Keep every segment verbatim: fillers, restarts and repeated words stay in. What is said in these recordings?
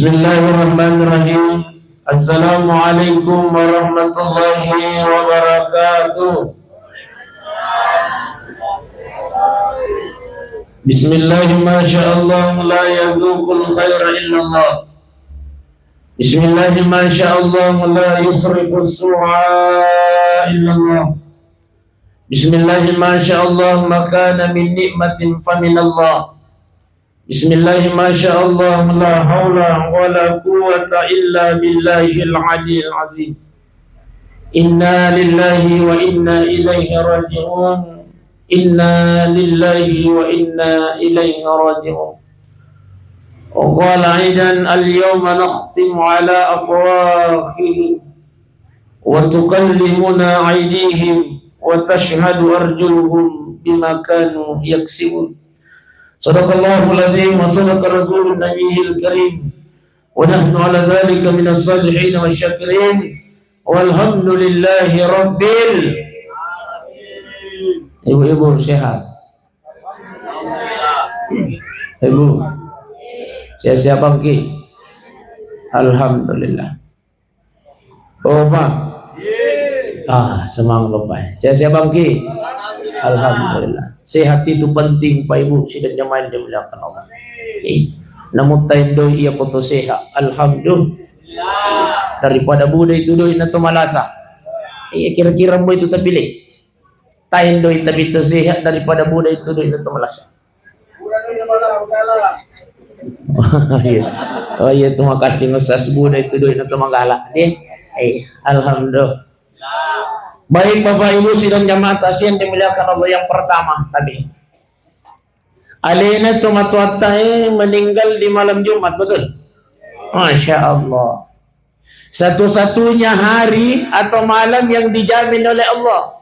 Bismillahirrahmanirrahim. Assalamualaikum warahmatullahi wabarakatuh. Bismillah, masya Allah, la yazuqul khaira illallah. Bismillah, masya Allah, la yusrifus su'a illallah. Bismillah, masya Allah, ma kana min ni'matin faminallah. Bismillah, masya Allah, la haula wala quwwata illa billahil aliyil azim. Inna lillahi wa inna ilaihi raji'un. Inna lillahi wa inna ilaihi raji'un. Wa qala aidan, al-yawma nakhtimu ala afwahihim wa tukallimuna aidihim wa tashhadu arjuluhum bima kanu yaksibun. Sadaqallahul azim wa sadaqa rasulun nabiyil karim. Wa nahnu ala dzalika minas salihin wasyakirin. Walhamdulillahi rabbil. Ibu-ibu sehat? Ibu, sehat-sehat bangki? Alhamdulillah. Oh, Pak. Ah, semangat, Bapak. Sehat-sehat bangki? Alhamdulillah. Sehat itu penting, Pak Ibu, sidang jamaah yang dimuliakan Allah. Eh, namu taendoi iya koto sehat. Alhamdulillah. Daripada buda itu doi na to malasa. Iya, kira-kira mo itu tapilih. Taendoi tapi to sehat daripada buda itu doi na to malasa. Oh iya. Oh iya, terima kasih Ustaz, buda itu doi na to magala. Deh. Eh, alhamdulillah. Baik Bapak Ibu sidang jamaah takziah yang dimuliakan Allah, yang pertama tadi. Alena tomatoatta e meninggal di malam Jumat, betul? Masya Allah. Satu-satunya hari atau malam yang dijamin oleh Allah.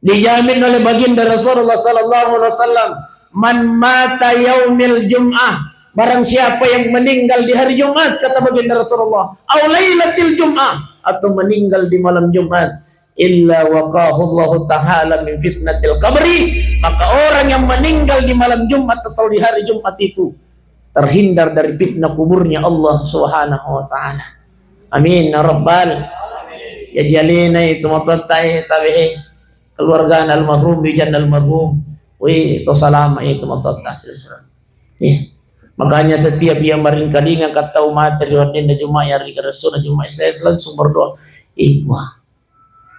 Dijamin oleh baginda Rasulullah sallallahu alaihi wasallam, "Man mata yaumil jum'ah," barang siapa yang meninggal di hari Jumat, kata baginda Rasulullah, "au lailatil jum'ah," atau meninggal di malam Jumat, "illa waqahu Allahu ta'ala min fitnatil qabri," maka orang yang meninggal di malam Jumat atau di hari Jumat itu terhindar dari fitnah kuburnya Allah Subhanahu wa taala. Amin ya rabbal. Jadi alena itu matoatta e tabe keluarga almarhum, bijan almarhum. Wih, to salama itu matoatta silsilah. Iya. Makanya setiap ia maringkalinga ka tau mate ri weddinna Jumat, ya ri karessuna Jumat, saya langsung berdoa. Ih, wah.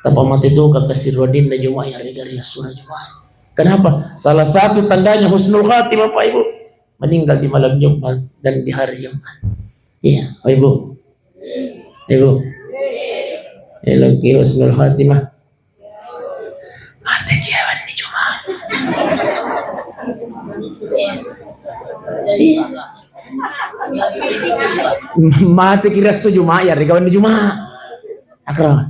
Tapa mate tu ka kasi ri weddinna Jumat, ya ri karessuna Jumat. Kenapa? Salah satu tandanya husnul khatimah, Pak Ibu. Meninggal di malam Jumat dan di hari Jumat. Iya, Pak Ibu. Ibu. Eloki husnul khatimah. Mate ki wenni Jumat. Iya. Mate ki resso Jumat, ya ri wenni Jumat. Akra.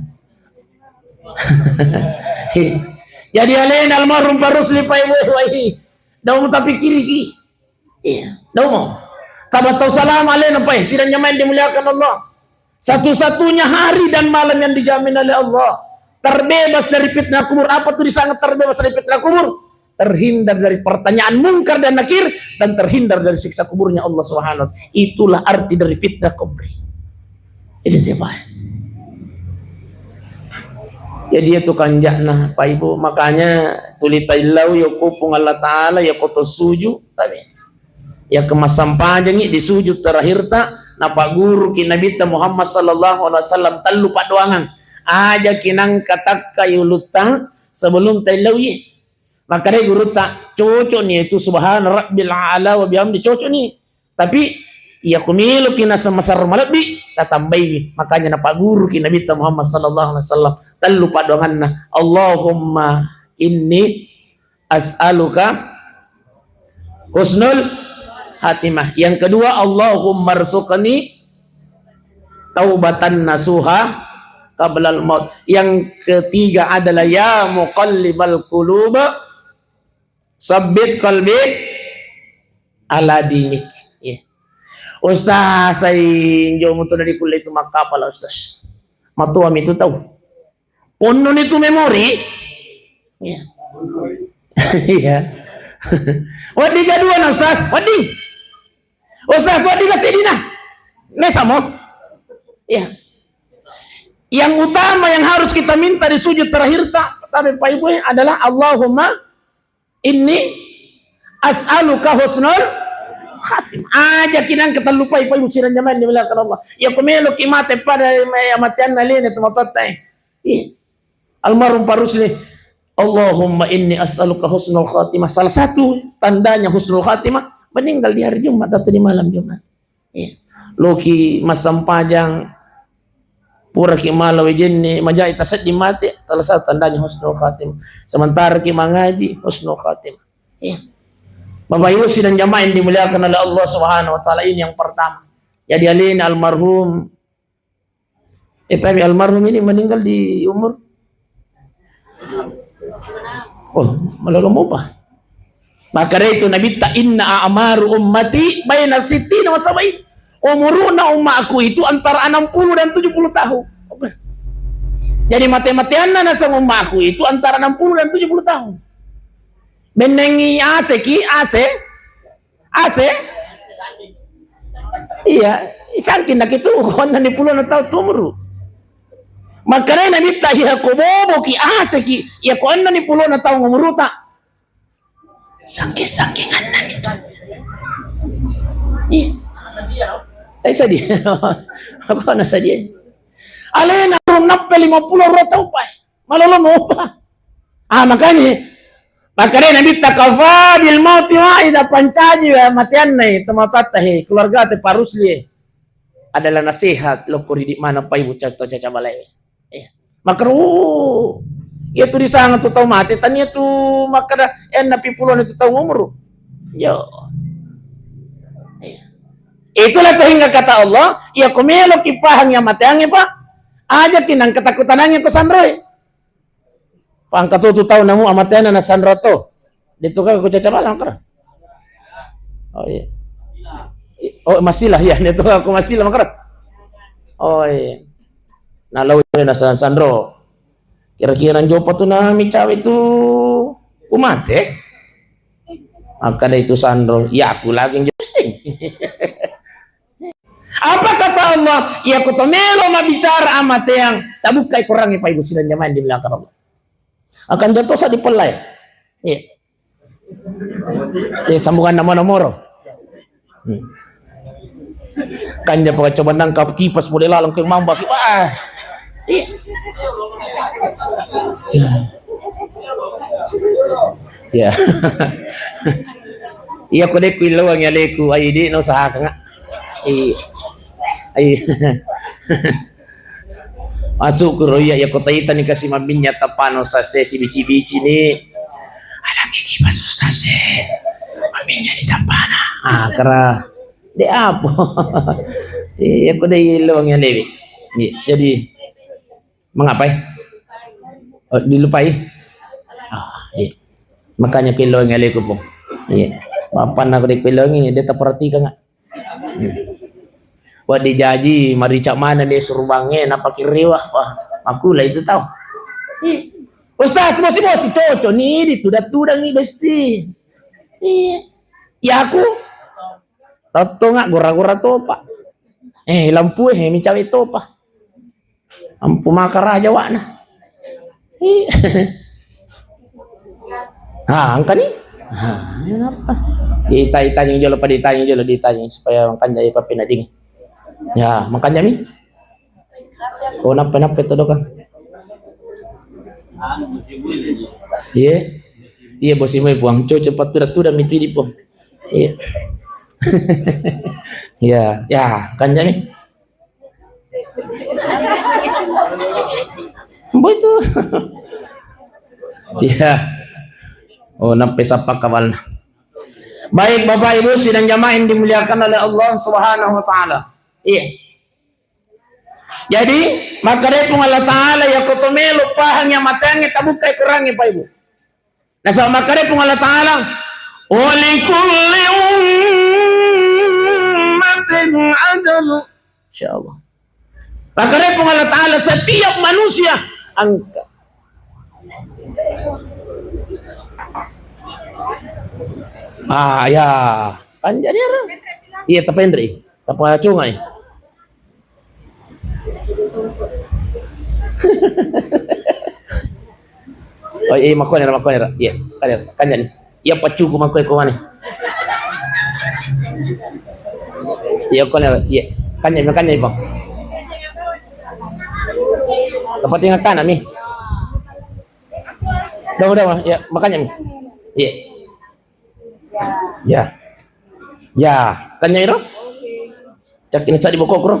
Jadi alena almarhum Pak Rusli, Pak Ibu, wai. Dau mutapikiriki. Iya, dau mau. Taba tau salama alena, Pak, sidang jamaah yang dimuliakan Allah. Satu-satunya hari dan malam yang dijamin oleh Allah. Terbebas dari fitnah kubur. Apa tuh disanga terbebas dari fitnah kubur? Terhindar dari pertanyaan mungkar dan nakir dan terhindar dari siksa kuburnya Allah Subhanahu wa taala. Itulah arti dari fitnah kubri. Itu dia, Pak. Jadi itu kanjakna, Pak Ibu, makanya tuli taillau yako Puang Allah Taala, yako to suju, tapi ya kemasampajangi di sujud terakhirta, napagguruki Nabitta Muhammad sallallahu alaihi wasallam tellu paddoangan. Ajaki nangka takka yulutta sebelum taillau ye. Makkedai gurutta, cocokni itu subhana rabbil a'la wa bihamdi, cocokni. Tapi iya ku meloki naseng masarro malebbi, tatambaiwi. Makanya napagguruki Nabitta Muhammad sallallahu alaihi wasallam tellu paddoanganna, Allahumma inni as'aluka husnul khatimah. Yang kedua, Allahumma rzuqni taubatan nasuha qablal maut. Yang ketiga adalah, ya muqallibal qulub, sabbit qalbi ala dinik. Ya. Ustaz, sai njo mutu dari kuliah itu makapala Ustaz. Matuami tu tau. Ponnoni tu memori. Ya. Iya. Wedding gaduana Ustaz, wedding. Ustaz, wedding sedina. Nesa mo? Iya. Yang utama yang harus kita minta di sujud terakhir ta, tapi Pak Ibu, eh, adalah Allahumma inni as'aluka husnul khatimah. Aja kinang ketellupai Pak Ibu sidang jamaah yang dimuliakan Allah. Ya ku melo ki mate pada ya mateanna lene tu matatta, eh. Iya. Almarhum Pak Rusli, "Allahumma inni as'aluka husnul khatimah." Salah satu tandanya husnul khatimah, meninggal di hari Jumat atau di malam Jumat. Iya. Loki massempajang, puraki mala wejenne, majai tasedding mate, salah satu tandanya husnul khatimah. Sementara ki mangaji, husnul khatimah. Iya. Bapak Ibu sidang jamaah yang dimuliakan oleh Allah Subhanahu wa Ta'ala, ini yang pertama. Jadi alena almarhum Eh, tapi almarhum ini meninggal di umur, oh, malolo mopa. Maka dari itu Nabi ta, "Inna a'maru ummati baina sittina wa sab'in." Umuruna ummaku itu antara enam puluh dan tujuh puluh tahun. Jadi mate-mateanna naseng ummaku itu antara enam puluh dan tujuh puluh tahun. Bennengi aseki, ase, Ase? Iya, sangking nakitu, ko enneng pulona taung tu umuru. Makkedai Nabitta, iya ko boboki, aseki, iya ko enneng pulona taung umuruta. Sangking-sangking enneng itu. Iya. Eh, sedih. Apa na sedih? Alena urung nappe lima puluh ro tau, Pak. Malolo mopa. Ah, makanya, makanya Nabi ta, "Kafa bil mauti wa'idha," pancaji ya mateanna, eh, tomatoatta, he, keluarga te Pak Rusli, eh. Adalah nasihat, lokko ridi mana pai buca to caca balai. Eh, makro, oh, iya tu disanga tu tau mate, tania tu makkada, eh, napi pulona tu tau umuru. Yo. Eh. Itulah sehingga kata Allah, iya ko melo ki pahang ya mateange, Pak. Aja ki nang ketakutanange ko sanroe. Pangka tu, tu tau namu amateanna na sanro to. De tu ka ko caca bala makara. Oh iya. Oh, masilah ya, de tu ka ko masilah makara. Oh iya. Na lau na san-, sanro. Kira-kira njopa tu nami cawe tu umate. Maka de tu sanro, ya aku lagi njosing. Apa kata Allah? Iya ko to melo mabbicara amateang, tabukkai Korangnge, Pak Ibu sidang jamaah yang dimuliakan Allah. Akan jatuh sa dipellai. Iya. Eh, sambungan nama nomoro. Hmm. Kan dia pakai coba nangkap kipas boleh lalang ke mamba. Wah. Iya. Ya. Iya, ko de ku illoangi aleku, ai de na usahakang. Iya. Ai. Masuk ku roya, iya ko taitani kasi maminnya tapano sase sibici-bici ni. Alangi ki pas ustaz e. Maminnya di tampana. Ah, kera. De apa? Iya, ko de illoangi alewe. Iya, jadi Mengapai? Oh, dilupai? Ah, iya. Makanya kuelongi aleku, Pung. Iya. Mapanna ko de kuelongi, de taperhatikan, nggak? Hmm. Wah, dijaji, marica mana de surubangnge, napakiriwa. Wah, makula itu tau. Iya. Ustaz, bosi-bosi, cocok ni, dituda-tudangi besti. Iya. Ya aku, tottonga gora-gora topa. Eh, lampu, eh, micawe topa. Ampu maka raja wa'na. Ih. Ha, engkani? Ha, kenapa? Ditai-tanya jolo, pa ditanya jolo, ditanya supaya makanja iya papinading. Ya, makanja mi. Oh, nappa-nappa to doka. Iya. Iya, bosi mai puang. Cocok pattuda-tuda mi tu di puang. Iya. Ya, ya, kanja mi. Mbo itu. Iya. Oh, nampe sappa kawalna. Baik, Bapak Ibu sidang jamaah yang dimuliakan oleh Allah Subhanahu wa Ta'ala. Iya. Jadi, makkedai Puang Allah Ta'ala, iya ko to melo pahang iya mateangnge, tabukkai Korangnge, Pak Ibu. Nasaba makkedai Puang Allah Ta'ala, "Wa likulli ummatin ajal." Insyaallah. Makkedai Puang Allah Ta'ala, setiap manusia angka. Ah, ya. Kan jadi orang. Iya, tapenri. Tapacungai. Oh iya, makkoniro, makkoniro. Iya, kanjani. Iya, paccuku makkoe ko mane. Iya, koniro. Iya. Kanjani, kanjani, Bang. Dapat tinggal kanan nih. Dah, udah, ya, makanya nih. Iya. Ya. Ya, kanjani ro. Cak ini cak di bokok ro.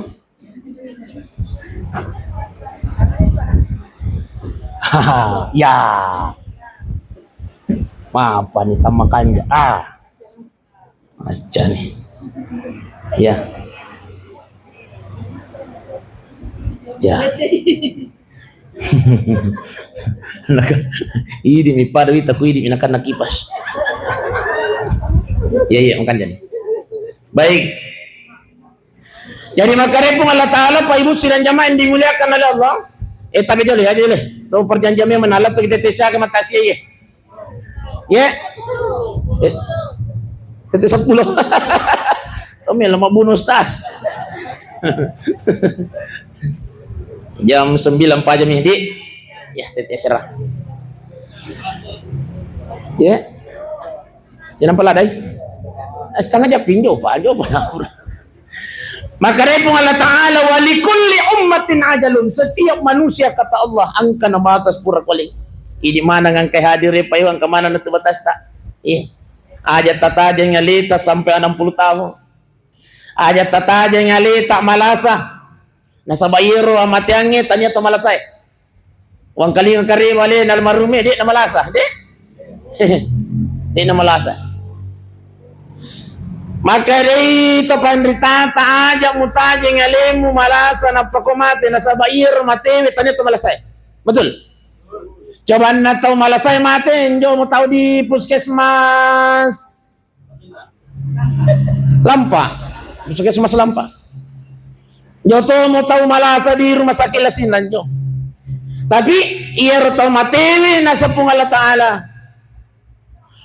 Haha, ya. Apa nih, tama kanja? Ah. Macca nih. Ya. Ya. Naka-, idi mi pada wita ku idi mi nakanna kipas. Ya, iya, makanja nih. Baik. Jadi, makkarepung Allah Ta'ala, Pak Ibu sidang jamaah yang dimuliakan oleh Allah. Eh, tapi jole, aja jole. Tahu perjanjian memang Allah tuh kita tesa ke mata sia, ya. Ya. Eh, itu sepuluh. Kamu yang lama bunuh, Ustaz. Jam sembilan pagi nih, Dik. Ya, tete serah. Ya. Jangan pala dai. Setengah jam pinjo, Pak. Jo, Pak. Makkarepung Allah Ta'ala, "Wa likulli ummatin ajalun." Setiap manusia, kata Allah, engkana batas pura kuali. Idi mana ngangkai hadir, Pak Iwan, kemana natu batas tak? Iya. Aja tatajengngi aleta sampai enam puluh tahun. Aja tatajengngi aleta malasa. Nasaba iyaro amateangnge tania to malasae. Wangkalinga kareba alena almarhume, de' namalasa, de'. De' namalasa. Maka dei to panritata, aja mutajeng alemu malasa nappa ko mate, nasaba iyaro matewe tania to malasae. Betul? Cobanna tau malasae mate, njo mu tau di puskesmas Lampa. Puskesmas Lampa. Joto mo tau malasa di rumah sakit Lasinna njo. Tapi iyaro tau matewe nasaba Puang Allah Ta'ala.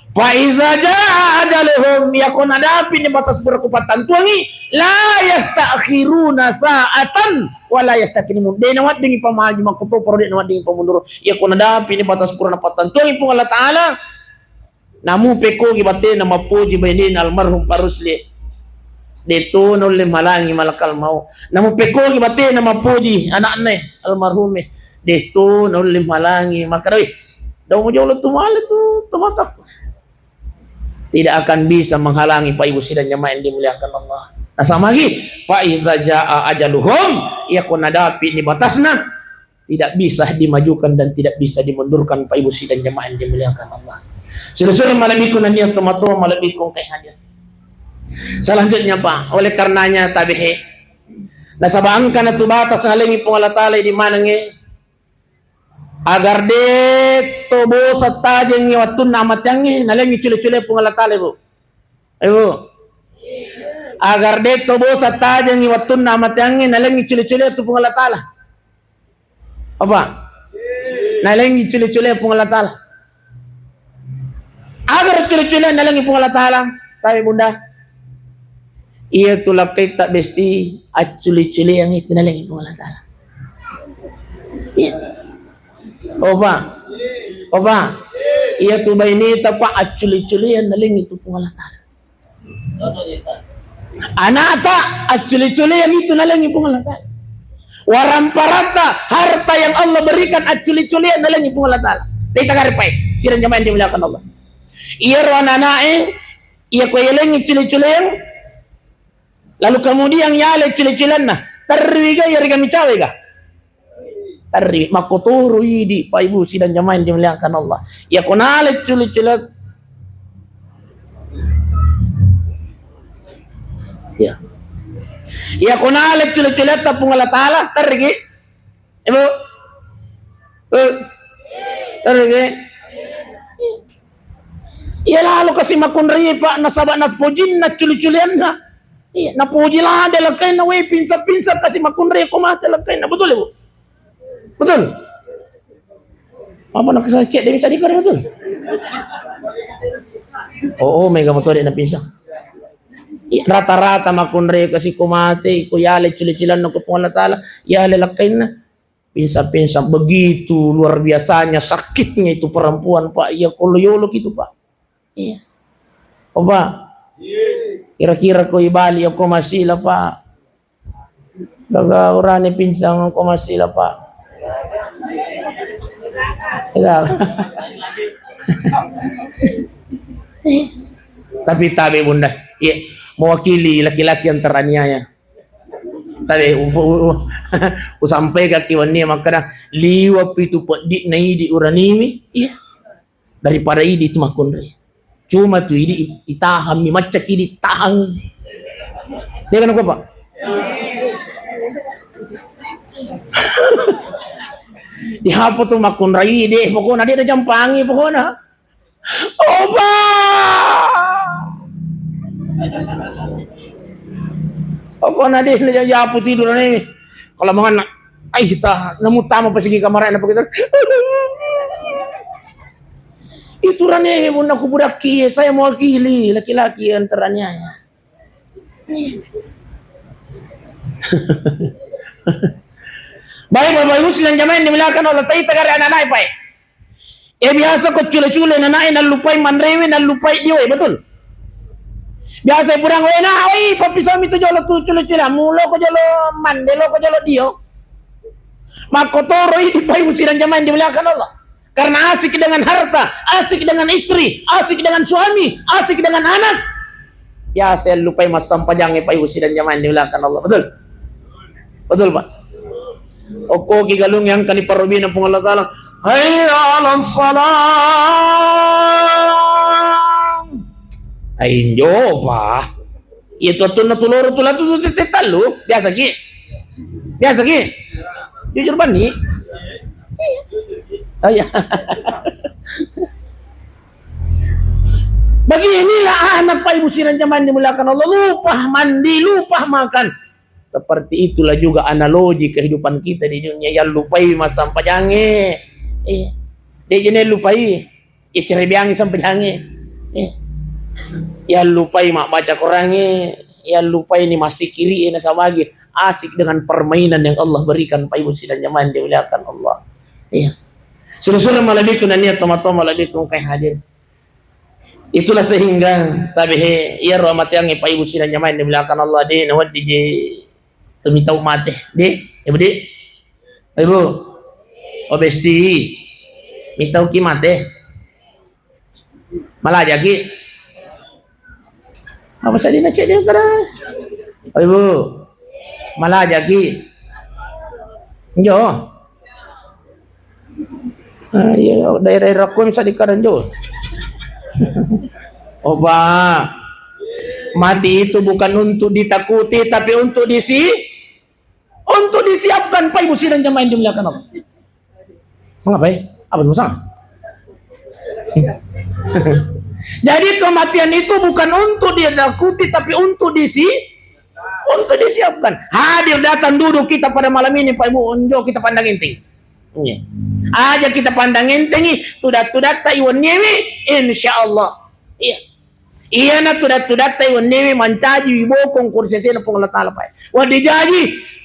Fa iza jaa ajaluhum, yako nadapi ni batas pura kupattantuangi, la yastakhiruna sa'atan wa la yastaqdimun. De' naweddingngi pamaju makkutoparo, de' naweddingngi pamunduru. Yako nadapi ni batas pura napattantuangi Puang Allah Ta'ala, Namu pekkogi batena mappoji bainena almarhum Pak Rusli. De'to naulle malangi malakal maut. Namu pekkogi batena mappoji anakna almarhume. De'to naulle malangi makkeda, "Weh, dau mo jolo tu male tu tomata." Tidak akan bisa menghalangi, Pak Ibu sidang jamaah yang dimuliakan Allah. Nasaba magi, fa iza jaa ajaluhum, yako nadapi ni batasna, tidak bisa dimajukan dan tidak bisa dimundurkan, Pak Ibu sidang jamaah yang dimuliakan Allah. Suru-suru malebbiku nennia tomatoa malebbiku engkae hadir. Selanjutnya, Pak, oleh karenanya tabehe. Nasaba engkana tu batas nalengi Puang Allah Ta'ala di manengnge. Agar de' to bosa tajengngi wattunna amateangnge, nalengi cule-cule Puang Allah Ta'ala, Bu. Ayo. Agar de' to bosa tajengngi wattunna amateangnge, nalengi cule-cule tu Puang Allah Ta'ala. Apa? Nalengi cule-cule Puang Allah Ta'ala. Agar cule-cule nalengi Puang Allah Ta'ala. Tapi Bunda, iya tu lapetta besti accule-culeang itu nalengi Puang Allah Ta'ala. Iya. Opa. Opa. Iya tu baineta, Pak, accule-culeang nalengi tu Puang Allah Ta'ala. Anakta accule-culeang itu nalengi Puang Allah Ta'ala. Waramparatta, harta yang Allah berikan accule-culeang nalengi Puang Allah Ta'ala. Teta karepai, sidang jamaah yang dimuliakan Allah. Iyaro anak-anak'e, iya ko yalengi cule-culeang, lalu kemudian yale cule-culeanna, terriwi ga, iyarega micawe ga? Tarri, makkotoro idi, Pak Ibu sidang jamaah yang dimuliakan Allah. Iya ko nale cule-cule. Ya. Iya ko nale cule-culetta Puang Allah Ta'ala, tarriki. Ibu. Eh. Tarriki. Iya lalo kasi makkunrai, Pak, nasaba napojinna cule-culeanna. Iya, napoji lada lakkainna, weh, pinsa-pinsa kasi makkunrai ko mate lakkainna. Betul, Ibu? Betul? Apa nak saya cek dia bisa dikar, betul? Oh, oh, mega motor dia na pinsa. Iya, rata-rata makkunrai kasi ko mate, ko yale cile-cilenna ko Puang Allah Taala, yale lakkainna. Pingsan-pingsan, begitu luar biasanya sakitnya itu perempuan, Pak. Iya, ko lo yolo gitu, Pak. Iya. Oh, Pak. Kira-kira ko ibali ya ko masila, Pak. Gaga urane pingsan ko masila, Pak. Iya. Tapi tabe, Bunda. Iya, mewakili laki-laki yang teraniaya. Tabe, u-, u-, u-, usampaikan ki wenni makkeda, liwa pitu peddi na idi uraniwi. Iya. Daripada idi tu makkunrai. Cuma tu idi i-, itahan mi, macca idi tahan. Dia kan apa, Pak? Di apa tu makkunrai deh, pokoknya dia ada jampangi pokoknya. Oba! Apa na deh, na japu tidur ni. Kalau mangan, ai ta, namu tama pasti ki kamar na begitu. Itu rane, Bunda, ku budakki, saya mewakili laki-laki yang teraniaya. Baik, Bapak Ibu sidang jamaah yang dimuliakan Allah, tai tegare anak-anak, Pak. Eh, biasa ko cule-cule nanae nallupai manrewe, nallupai dioe, betul? Biasa purang, "Weh, nah, weh, pappisami tu jolo tu cule-cule, mulo ko jolo mande, lo ko jolo dio." Makkotoro idi, Pak Ibu sidang jamaah yang dimuliakan Allah. Karena asik dengan harta, asik dengan istri, asik dengan suami, asik dengan anak. Biasa lupai massampajangnge, Pak Ibu sidang jamaah yang dimuliakan Allah. Betul? Betul, Pak? Okko ki galung yang kani parobina Puang Allah Taala. Hayya 'alas shalah. Ai, njo, Pak. Iya, tu attunna tu loro tu latu tu tette tallu. Biasa ki? Biasa ki? Jujur bani? Oh, iya. Beginilah anak, Pak Ibu sidang jamaah yang dimuliakan Allah. Lupa mandi, lupa makan. Seperti itulah juga analogi kehidupan kita di dunia. Yang lupai massampajangnge. Eh, dia jenis lupai. Icerebeangngi sampajangnge. Eh. Yallupai mabbaca Qurangnge, yallupai ni massikiri'e, nasabagi asik dengan permainan yang Allah berikan, Pak Ibu sidang jamaah yang dimuliakan Allah. Iya. Sura-sura malebbiku nania tomatoa malebbiku engkai hadir. Itulah sehingga tabehe iyaro amateangnge, Pak Ibu sidang jamaah yang dimuliakan Allah, de nawedding je tu mitau mate. De, Ibu de. Ibu. Oh, besti. Mitau ki mate. Malajaki. Apa sadina cedde kada? Oh, Ibu. Malajaki. Njo. Ah, iya, daerah-daerah koe bisa dikaranjo. Oba, mati itu bukan untuk ditakuti, tapi untuk disi-, untuk disiapkan, Pak Ibu sidang jamaah yang dimuliakan Allah. Mengapai? Apa tuh, Sang? Jadi kematian itu bukan untuk ditakuti, tapi untuk disi-, untuk disiapkan. Hadir datang duduk kita pada malam ini, Pak Ibu, onjo kita pandang enteng. Iya. Aja kita pandang entengi, tudat-tudatta iwenniewi, insya Allah. Iya. Iyana tudat-tudatta iwenniewi mancaji wibokong kursesena Puang Allah Ta'ala, Pak. Wedding jaji,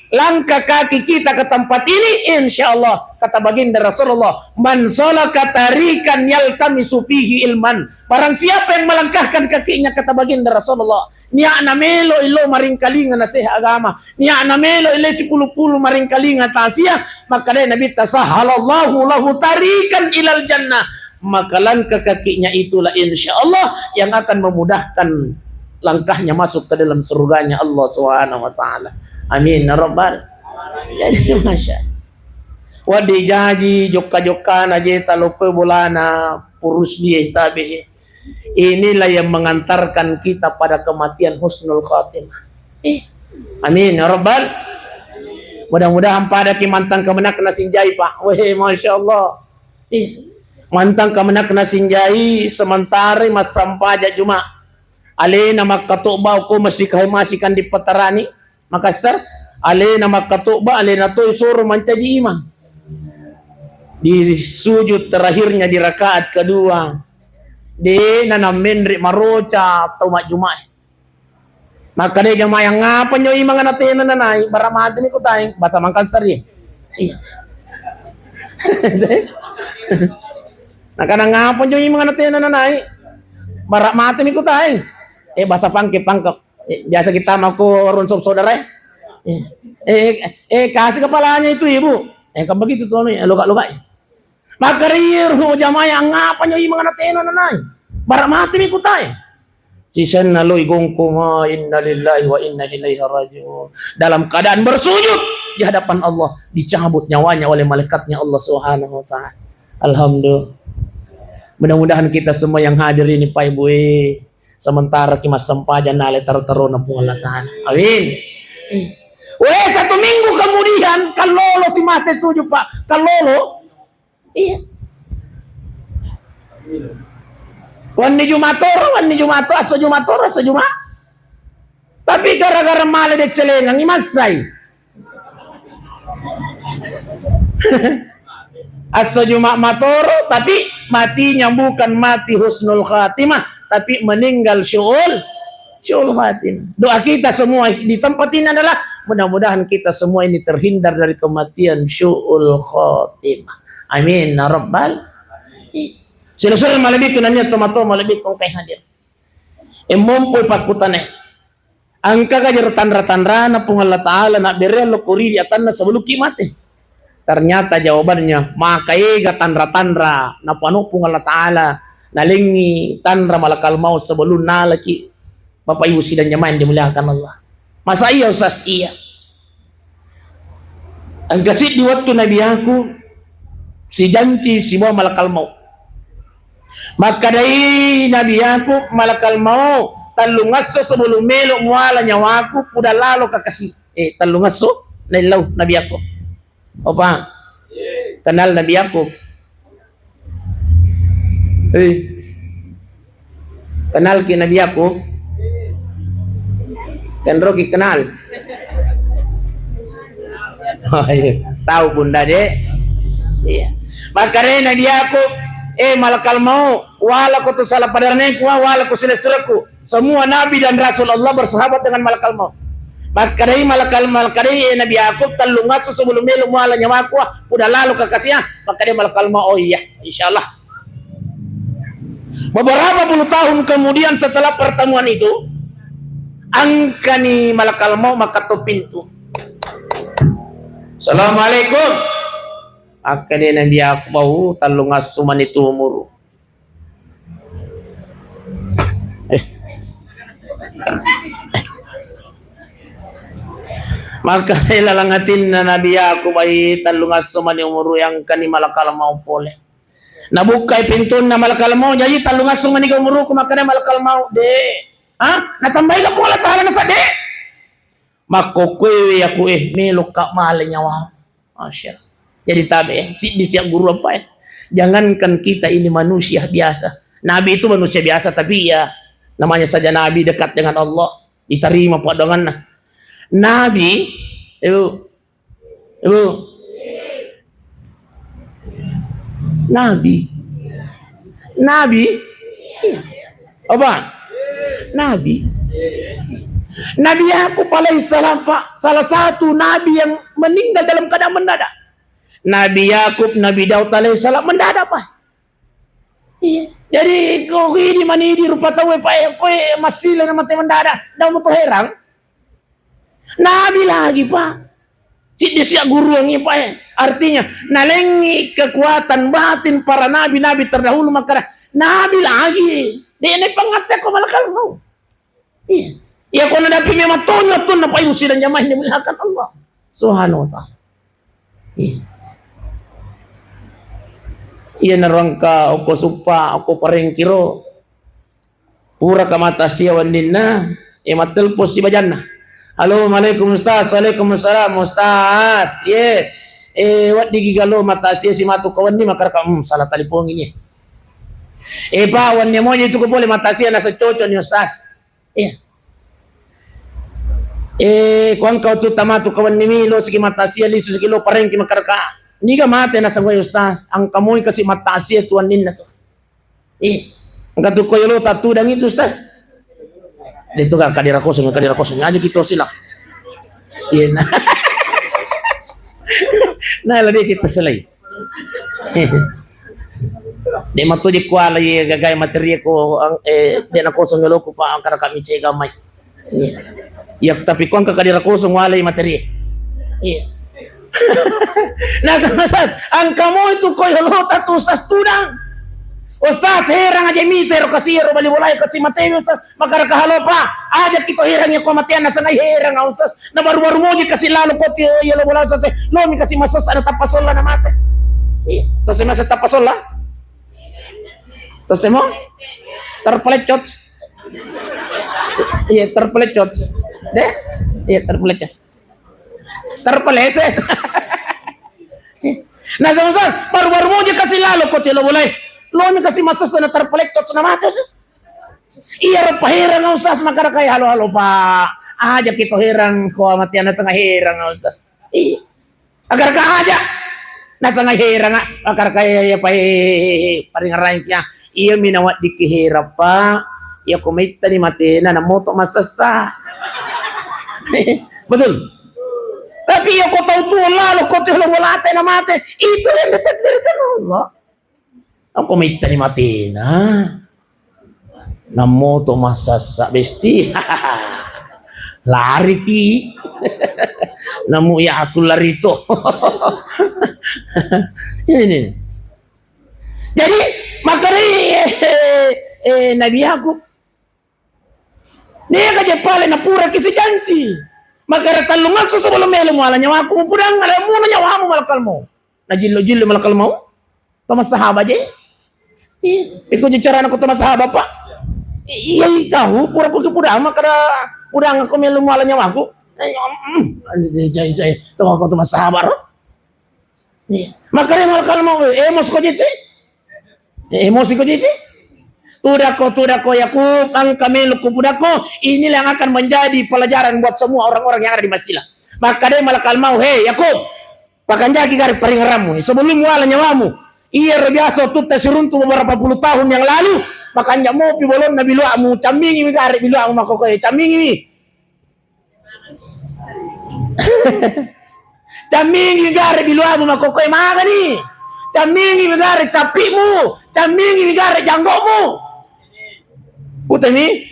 langkah kaki kita ke tempat ini, insya Allah, kata baginda Rasulullah, "Man salaka tariqan yaltamisu fihi ilman." Barang siapa yang melangkahkan kakinya, kata baginda Rasulullah, nia'na melo ilo maringkalinga naseha agama, nia'na melo ilo sipulu-pulu maringkalinga tasia, maka dai Nabitta, "Sahhalallahu lahu tariqan ilal jannah." Maka langkah kakinya itulah insya Allah yang akan memudahkan langkahnya masuk ke dalam surganya Allah Subhanahu wa Ta'ala. Amin ya Rabbal. Jadi, masya Allah. Wedding jaji jokka-jokkana je talope bolana purus die tabe. Inilah yang mengantarkan kita pada kematian husnul khatimah. Eh, amin ya Rabbal. Mudah-mudahan pada ki mantang kemenak nasinjai, Pak. Weh, masya Allah. Eh, mantang kemenak nasinjai sementara massampaja Juma. Alena makkatobba ko masikahe masikan di Patarani. Makassar, alena makkatobba, alena toi soro mancaji imang. Di sujud terakhirnya di rakaat kedua, de nanammenre maroca tau majjumae. Makkeda jamaah, "Ngapa nyo imang na tena nanai? Bara mate mi kutae." Bahasa Makassar, iya. Iya. Nakana, "Ngapa nyo imang na tena nanai? Bara mate mi kutae." Eh, bahasa Pangke, Pangkep. Eh, biasa kita mau ke warung sop saudara, eh. Eh, eh, eh, kasih kepalanya itu, Ibu. Eh, kan begitu tuh, Mi. Loka-loka. Makkeda iyaro jamaah, "Ngapa nyo imang na tena nanai? Bara mate mi kutae." Sisenna lo igongkong, "Innalillahi wa inna ilaihi raji'un." Dalam keadaan bersujud di hadapan Allah, dicabut nyawanya oleh malaikatnya Allah Subhanahu wa Ta'ala. Alhamdulillah. Mudah-mudahan kita semua yang hadir ini, Pak Ibu, eh, sementara ki massempajang nale taro-tarona Puang Allah Ta'ala. Amin. Weh, satu minggu kemudian, kallolo si mate tuju, Pak. Kallolo. Iya. Wenni Jumat toro, wenni Jumat to, asso Jumat toro, asso Jumat. Tapi gara-gara male deccelengang, imassai. Asso Jumat matoro, tapi matinya bukan mati husnul khatimah, tapi meninggal syu'ul, syu'ul khatimah. Doa kita semua di tempat ini adalah mudah-mudahan kita semua ini terhindar dari kematian syu'ul khatimah. Amin ya rabbal. Sila-sila malebbiku nanya tomato malebbiku engkai hadir. Emmompoi pakkutane. Engkaga jero tanra-tanrana Puang Allah Ta'ala nabbereang lokko ridi atanna sebelum ki mate? Ternyata jawabannya, maka ega tanra-tanra napano Puang Allah Ta'ala, nalengi tanra malakal maut sebelum nalaki. Bapak Ibu sidang jamaah yang dimuliakan Allah. Masa iya, Ustaz? Iya. Engka siddi wettu Nabi Yakub sijanci sibawa malakal maut. Makkedai Nabi Yakub, "Malakal maut, tellungesso sebelum melo muala nyawaku, pudang lalo ka kasi." Eh, tellungesso naillau Nabi Yakub. Opa, kenal Nabi Yakub? Eh. Kenal ki Nabi Yakub? Kenro ki kenal? Oh, iya. Tahu Bunda, Dek? Iya. Makkedai Nabi Yakub, "Eh, malakal maut, wala ko tu salah padaranengku, wala ko silessurekku." Semua nabi dan rasul Allah bersahabat dengan malakal maut. Makkedai malakal, makkedai, eh, Nabi Yakub, "Tellungesso sebelum melo muala nyawaku, ah, pudang lalo ka kasi, ah." Makkedai malakal maut, "Oh iya, insyaallah." Beberapa puluh tahun kemudian setelah pertemuan itu, engkani malakal maut makketo pintu. "Assalamualaikum." Makkedai Nabi Yakub, "Bau, tellungesso mani tu umuru." Eh. Makkedai lalang atinna Nabi Yakub, "Ai, tellungesso mani umuru, engkani malakal maut pole." Nabukkai pintunna malakal maut, "Jaji tellungesso mani umuruku?" Makkedai malakal maut, "De'." Hah? Natambai lapong Allah Ta'ala nasa, "De'." Makkokkoewe aku, eh, melokka male nyawa. Masya Allah. Jadi tabe, eh, siddi siap guru apa, eh. Jangankan kita ini manusia biasa. Nabi itu manusia biasa, tapi ya namanya saja Nabi dekat dengan Allah, diterima paddoanganna. Nabi, eh, Ibu. Nabi. Nabi. Iya. Apa? Nabi. Nabi Yakub alaihissalam, Pak, salah satu nabi yang meninggal dalam keadaan mendadak. Nabi Yakub, Nabi Daud alaihissalam mendadak, Pak. Iya. Jadi, ko ini manidi rupa tau, Pak, eh, koe masile na mate mendadak. Daun mutu herang. Nabi lagi, Pak. Siddi sia guruangngi, Pak, eh. Artinya, nalengi kekuatan batin para nabi-nabi terdahulu, maka nabi lagi. Dia ini pengatte ko malakal mau. Iya. Iya, ko nadapi memang tonyo tunna, Pak Ibu sidang jamaah yang dimuliakan Allah Subhanahu wa Ta'ala. Iya. Iya, narangka oko suppa, oko parengkiro. Puraka mata sia wenninna, eh, mattelpon si bajanna. "Halo, waalaikum Ustaz." "Waalaikumsalam Ustaz." "Ye, eh, weddigi galo mata sia si matu ka wenni makaraka." "Hmm, salah talipongi ni." "Eh, Pak, wenni moja itu ko pole mata sia nasa cocok ni Ustaz." Iya. "Eh, ko engka tu tamatu ka wenni mi, lo siki mata sia, lisu siki lo parengki makaraka." "Niga mate nasa ngoe Ustaz?" "Engka moi kasi mata sia tu wenninna tu." Ih, engka tu koyolo tattudang itu, Ustaz. De' tu ka kadera kosong, kadera kosong aja kita silang. Iya, nah. Nah, lah dia cerita selai. De' matu je kuala iya gagai materi ko, eh, de' na kosong yoloku pa angkara kami cega mai. Iya. Ya, tapi ko angka kadera kosong wala iya materi. Iya. Nah, sama sas, angka mo itu ko yolota tu sas tudang. Ustaz, herang aja mite ro kasi ro bali bolai kasi materi Ustaz. Makkeda kahalopa, aja kita herang ya ko mateanna sangai herang Ustaz. Na baru-baru moji kasi lalo ko tio iya lo bola Ustaz. Lo mi kasi masessa na tappa solla na mate. Iya, kasi masessa tappa solla. Terus mo? Terpelecut. Iya, terpelecut. De'? Iya, terpelecut. Terpeleset. Nah, sama-sama baru-baru moji kasi lalo ko tio lo bolai. Lo mi kasi masessa na terpelecut na mate Ustaz. Iya, ro paherang Ustaz, makkeda kai halo-halo pa. Aja kita herang ko mateanna sangai herang Ustaz. Iya. Agar ka aja. Nasanga heranga, agar ka iya, iya, pa, eh, paringerang kia. Iya mi naweddikki herappa. Iya ko maittani matena, namoto masessa. Betul. Tapi iya ko tau tuo lalo, ko telo bolate na mate, itu yang ditakdirkan Allah. Ako maittani matena. Nammoto massassa besti. Lariki. Namu ya aku lari to. Ini. Jadi, makanya, eh, eh, Nabi Yakub. Dia kaja pale na pura kisi janci. Maka tellung esso sebelum melo muala nyawaku, pudang ada muna nyawamu malakal mau. Na jillo-jillo malakal mau. To massahaba je. Ih, iko je carana ko to massahaba, Pak. Iya, tahu pura ko pudang, maka pudang aku melo muala nyawaku. Eh, mm, jai, jai, jai. To ko to massahaba ro. Iya. Makanya malakal mau, eh, mos ko jete. Eh, emosi ko jete. Tudako, tudako Yakub, engka melo ku pudako. Inilah yang akan menjadi pelajaran buat semua orang-orang yang ada di Masila. Maka dia malakal mau, hei Yakub, pakanjaki gare paringerammu. Sebelum muala nyawamu, iya ro biasa tutta siruntu beberapa puluh tahun yang lalu, makanja mopi bolonna biluamu, cammingi mi gare biluamu makokoe, cammingi mi. Cammingi gare biluamu makokoe magani. Cammingi gare cappimu. Cammingi gare janggomu. Putemi.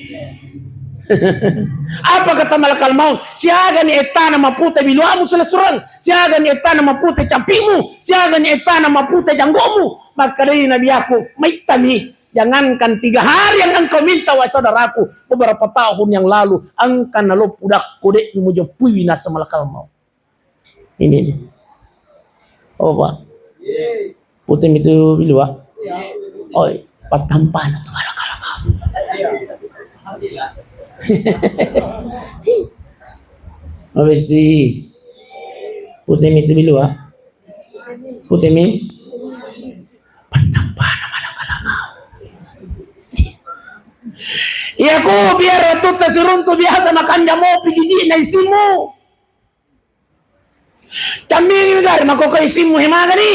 Apa kata malakal maut? Siagani ettana mapute biluamu selessureng. Siagani ettana mapute cappimu. Siagani ettana mapute janggomu. Makkedai Nabi Yakub, maittami. Jangankan tiga hari yang engkau minta, wahai saudaraku, beberapa tahun yang lalu, engka naloppu dakko, de' mujeppui nasa malakal maut. Ini, ini. Oh, Pak. Putih itu bilua. Oi, patampana tu malakal maut. Habis di putih itu bilua. Putemi. Pantampana malakal maut. Iya ku biar tutta siruntu biasa makanja mopi jijikna isimu. Cammingi gare makoko isimu he magani.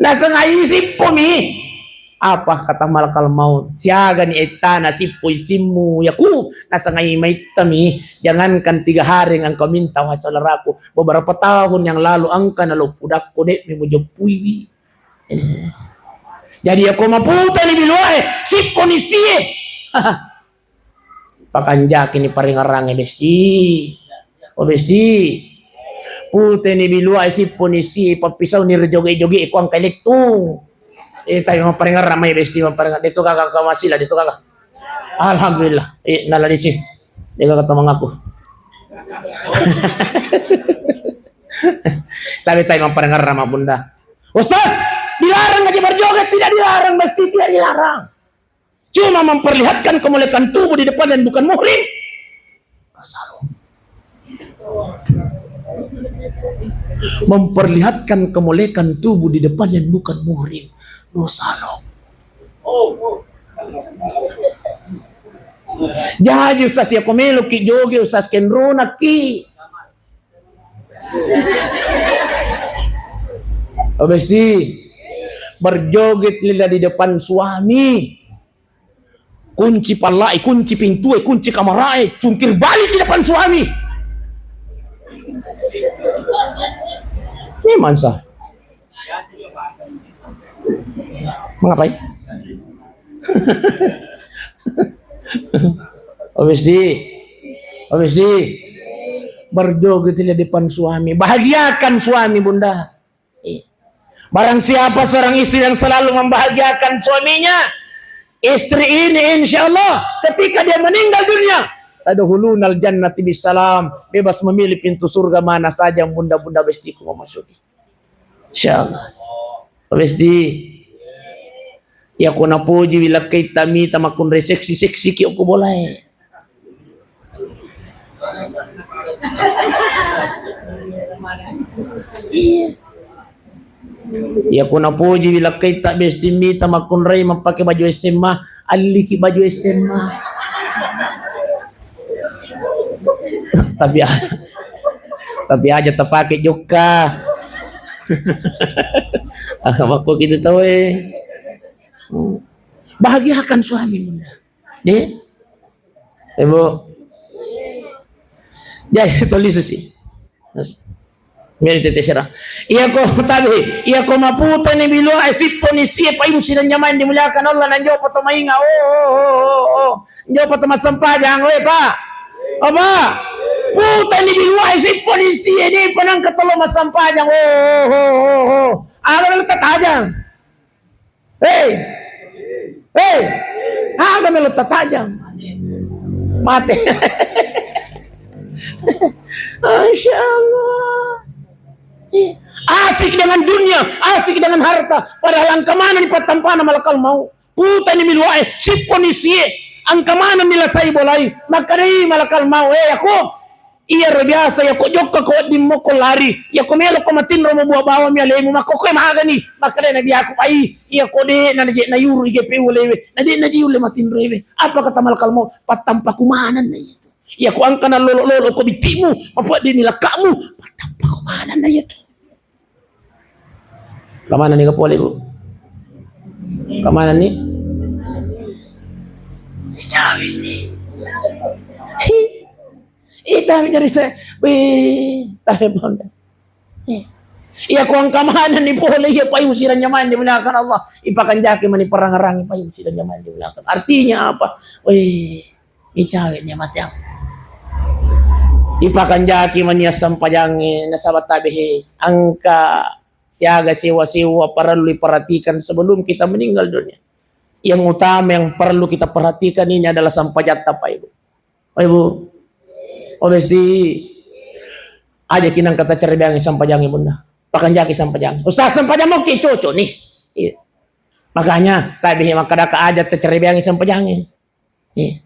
Nasengai sippomi. Apa kata malakal maut? Siagani ettana sippo isimmu, Yakub? Nasengai maittami. Jangankan tiga hari yang engkau minta, wahai saudaraku, beberapa tahun yang lalu engka naloppu dakko, de'mi mujeppuiwi. Jadi yako maputani biluae, sipponi sie. Pakanjaki ni paringerrangnge besi. Oh besi. Puteni biluae sipponi sie, pappisauni ri joge-joge ko engka lettung. Eh, tapi mapparingerrang mai besi, mapparingerrang. De'to gaga, gaga masila, de'to gaga. Alhamdulillah. Eh, nala deci. De'gaga to mangaku. Tapi, tapi mapparingerrang ma bunda. Ustaz, dilarang aja berjoget, tidak dilarang, mesti tidak dilarang. Cuma memperlihatkan kemolekan tubuh di depan yang bukan muhrim. Dosa lo. Memperlihatkan kemolekan tubuh di depan yang bukan muhrim. Dosa lo. Jaji Ustaz, ya ko meloki joge Ustaz, kenronaki. Oh besti, berjoget lila di depan suami. kunci palla'i, kunci pintue, kunci kamarae, cungkir balik di depan suami. Ini mansa. Mengapai? Habis di, habis di, berjoget di depan suami. Bahagiakan suami, Bunda. Iya. Barang siapa seorang istri yang selalu membahagiakan suaminya, istri ini insya Allah ketika dia meninggal dunia, tadkhulunal jannati bisalam, bebas memilih pintu surga mana saja yang bunda-bunda bestiku mau masuki. Insya Allah. Besti, ya ko napoji wi lakkai tamita makunrai seksi-seksi ki okko bolae. Iya. Iya ko napoji wi lakkai ta besti mita makkunrai mappake baju S M A, alliki baju S M A. Tapi a-, tapi aja tapake jokka. Ah, makko gitu tau eh. Hmm. Bahagiakan suami, Bunda. Deh? Ibu. Jadi, tulis sih. Terus, biar itu terserah. Iya ko tabe, iya ko maputani bilua, eh, sippo ni sie, paimu sidang jamaah yang dimuliakan Allah, nanjo poto mainga. Oh, oh, oh, oh, oh. Njo poto massempajang, weh, Pak. Apa? Putani bilua, eh, sippo ni sie, ni penang ketolo massempajang. Oh, oh, oh, oh, oh. Ada lalu tajang. Hei. Hei. Aga melo tatajang. Mate. Masya Allah. Asik dengan dunia, asik dengan harta. Padahal engka maneng ni pattampana malakal maut. Putani miluae, sippo ni sie. Engka maneng ni lasai bolai. Makkedai malakal maut, eh, aku Iyaro biasa, iyako jokka ko wedding moko lari, iyako melo ko matinro mo buah bawang mi alemu, makkokkoe magani, makkeda Nabi Yakub, ai, iyako de na je nayuru ige pe ulewe, na de na je ulle matinro ewe. Apa kata malakal maut? Pattampa ku maneng na itu. Iyako engka na lolo-lolo ko bittimu, mapuaddi ni lakkamu, pattampa ku maneng na itu. Kamana ni kapole, Bu? Kamana ni? Cawe ni. Hi. Ita mi jari se-, wih, tahe bonda. Iya ko engka maneng ni pole, iya payu sirang nyamang dimuliakan Allah. Ipakanjaki mani parang-rangi payu sirang nyamang dimuliakan. Artinya apa? Wih, icawe ni mate aku. Ipakanjaki mani assampajangnge nasaba tabehe engka siaga sewa-sewa parellu diperhatikan sebelum kita meninggal dunia. Yang utama yang perlu kita perhatikan ini adalah sampajatta, Pak Ibu. Pak Ibu, obesti aja kinang kata cerebeangi sampajangi bunda. Pakanjaki sampajang. Ustaz, sampajang mau ki cocok nih. Iya. Makanya, tapi makkadaka aja tercerebeangi sampajangi. Iya.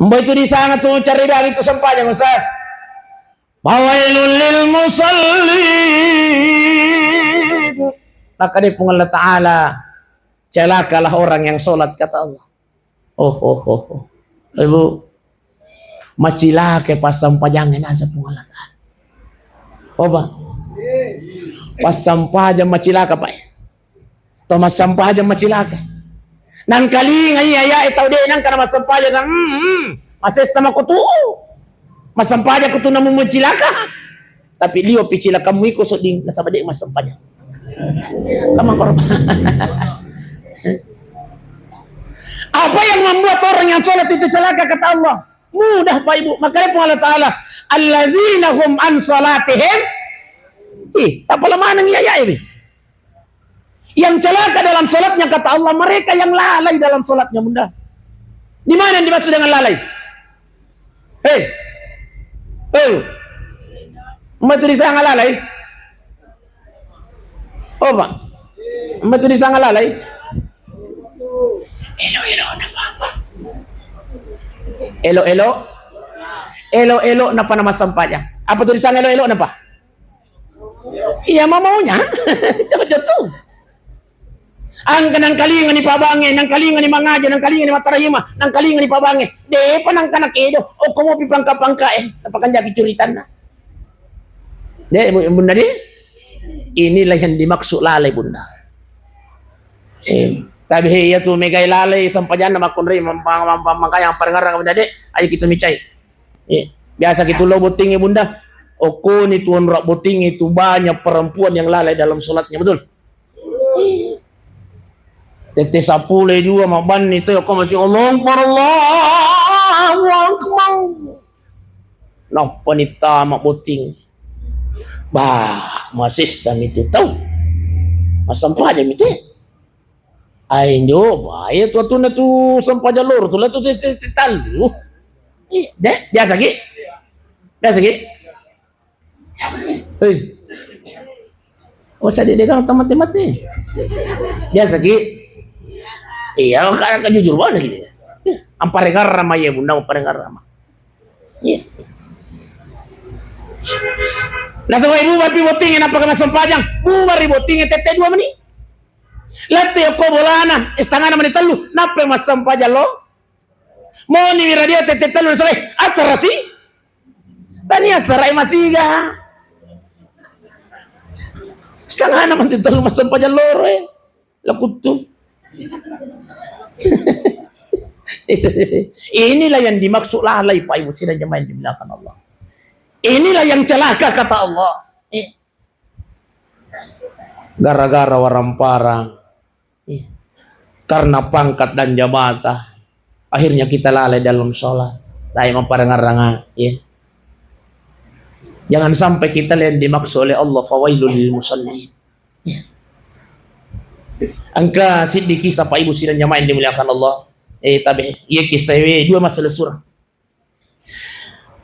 Mbai tu di sana tu cerebeangi tu sampajang, Ustaz. Fawailul lil musallin. Maka dia Puang Allah Ta'ala, celakalah orang yang sholat, kata Allah. Oh, oh, oh, oh. Ibu, macilaka passampajangnge naseng Puang Allah Ta'ala. Oh, Pak. Passampajang macilaka, Pak. To massampajang macilaka. Nangkalinga iya, iya, eh, tau de nangka na massampajang, hmm, hmm. Masessa makutu. Massampajang kutu namu macilaka. Tapi lio pi cilakamu iko sedding nasaba de massampajang. Kamang korban. Apa yang membuat orang yang sholat itu celaka kata Allah? Mudah, Pak Ibu. Makanya Puang Allah Ta'ala, alladzina hum an salatihim. Ih, apa lamanang iya, iya ini? Yang celaka dalam sholatnya, kata Allah, mereka yang lalai dalam sholatnya, Bunda. Di mana yang dimaksud dengan lalai? Hei. Hei. Matu disanga lalai? Oh, Pak. Matu disanga lalai? Elo-elo napa? Elo-elo. Elo-elo napa nama sampajang? Apa tu disanga elo-elo napa? Iya, mamaunya. Cocok tu. Angka nangkalingani pabange, nangkalingani mangajo, nangkalingani matarahima, nangkalingani pabange. Depa nangka nakedo, okko mopi pangka-pangka eh, napakanjaki curitanna. De, Bu-, Bunda di? Inilah yang dimaksud lalai, Bunda. Eh. Tapi he, iya tu megai lalai sempajanna makkunrai, mam-, mam-, mam-, makanya parengerang bunda de, ayo kita micai. Iya. Biasa kita lo bottingi bunda, okoni tu onrok bottingi tu banyak perempuan yang lalai dalam sholatnya, betul? Tette sappulo dua mabbanni tu, ko masih Allahu Akbar, Allahu Akbar. Nappa ni tama botting. Bah, masessa mi tu tau. Massempajang mi te. Ai njo, bah, iya tu atuna tu sempajang loro tu, la tu te, te, te tallu. Ih, de, biasa ki? Biasa ki? Hei. Oh, sadde degang mate-mate. Biasa ki? Iya, ka, ka jujur banget gitu. Amparengarama ya bunda, amparengarama. Iya. Nasaba ibu bapi botting, nappa massempajang? Bubar ri botting tette dua meni. Lettu yako bolana, istangana meni tellu, nappa massempajang lo. Moni mi radio tette tellu, nasaba asara si. Tania sarai masiga. Setengahna manteng tellu massempajang loro, eh. Lakuttu. Inilah yang dimaksud lalai, Pak Ibu sidang jemaah yang dimuliakan Allah. Inilah yang celaka kata Allah. Eh. Gara-gara waramparang. Iya. Karena pangkat dan jabatan, akhirnya kita lalai dalam sholat. Dai mapparengaranga, ya. Jangan sampai kita yang dimaksud oleh Allah, fawailul lil musallin. Ya. Engka siddi kisah, Pak Ibu sidang jamaah yang dimuliakan Allah. Eh, tabe, iya kisah, eh, dua masalah surah.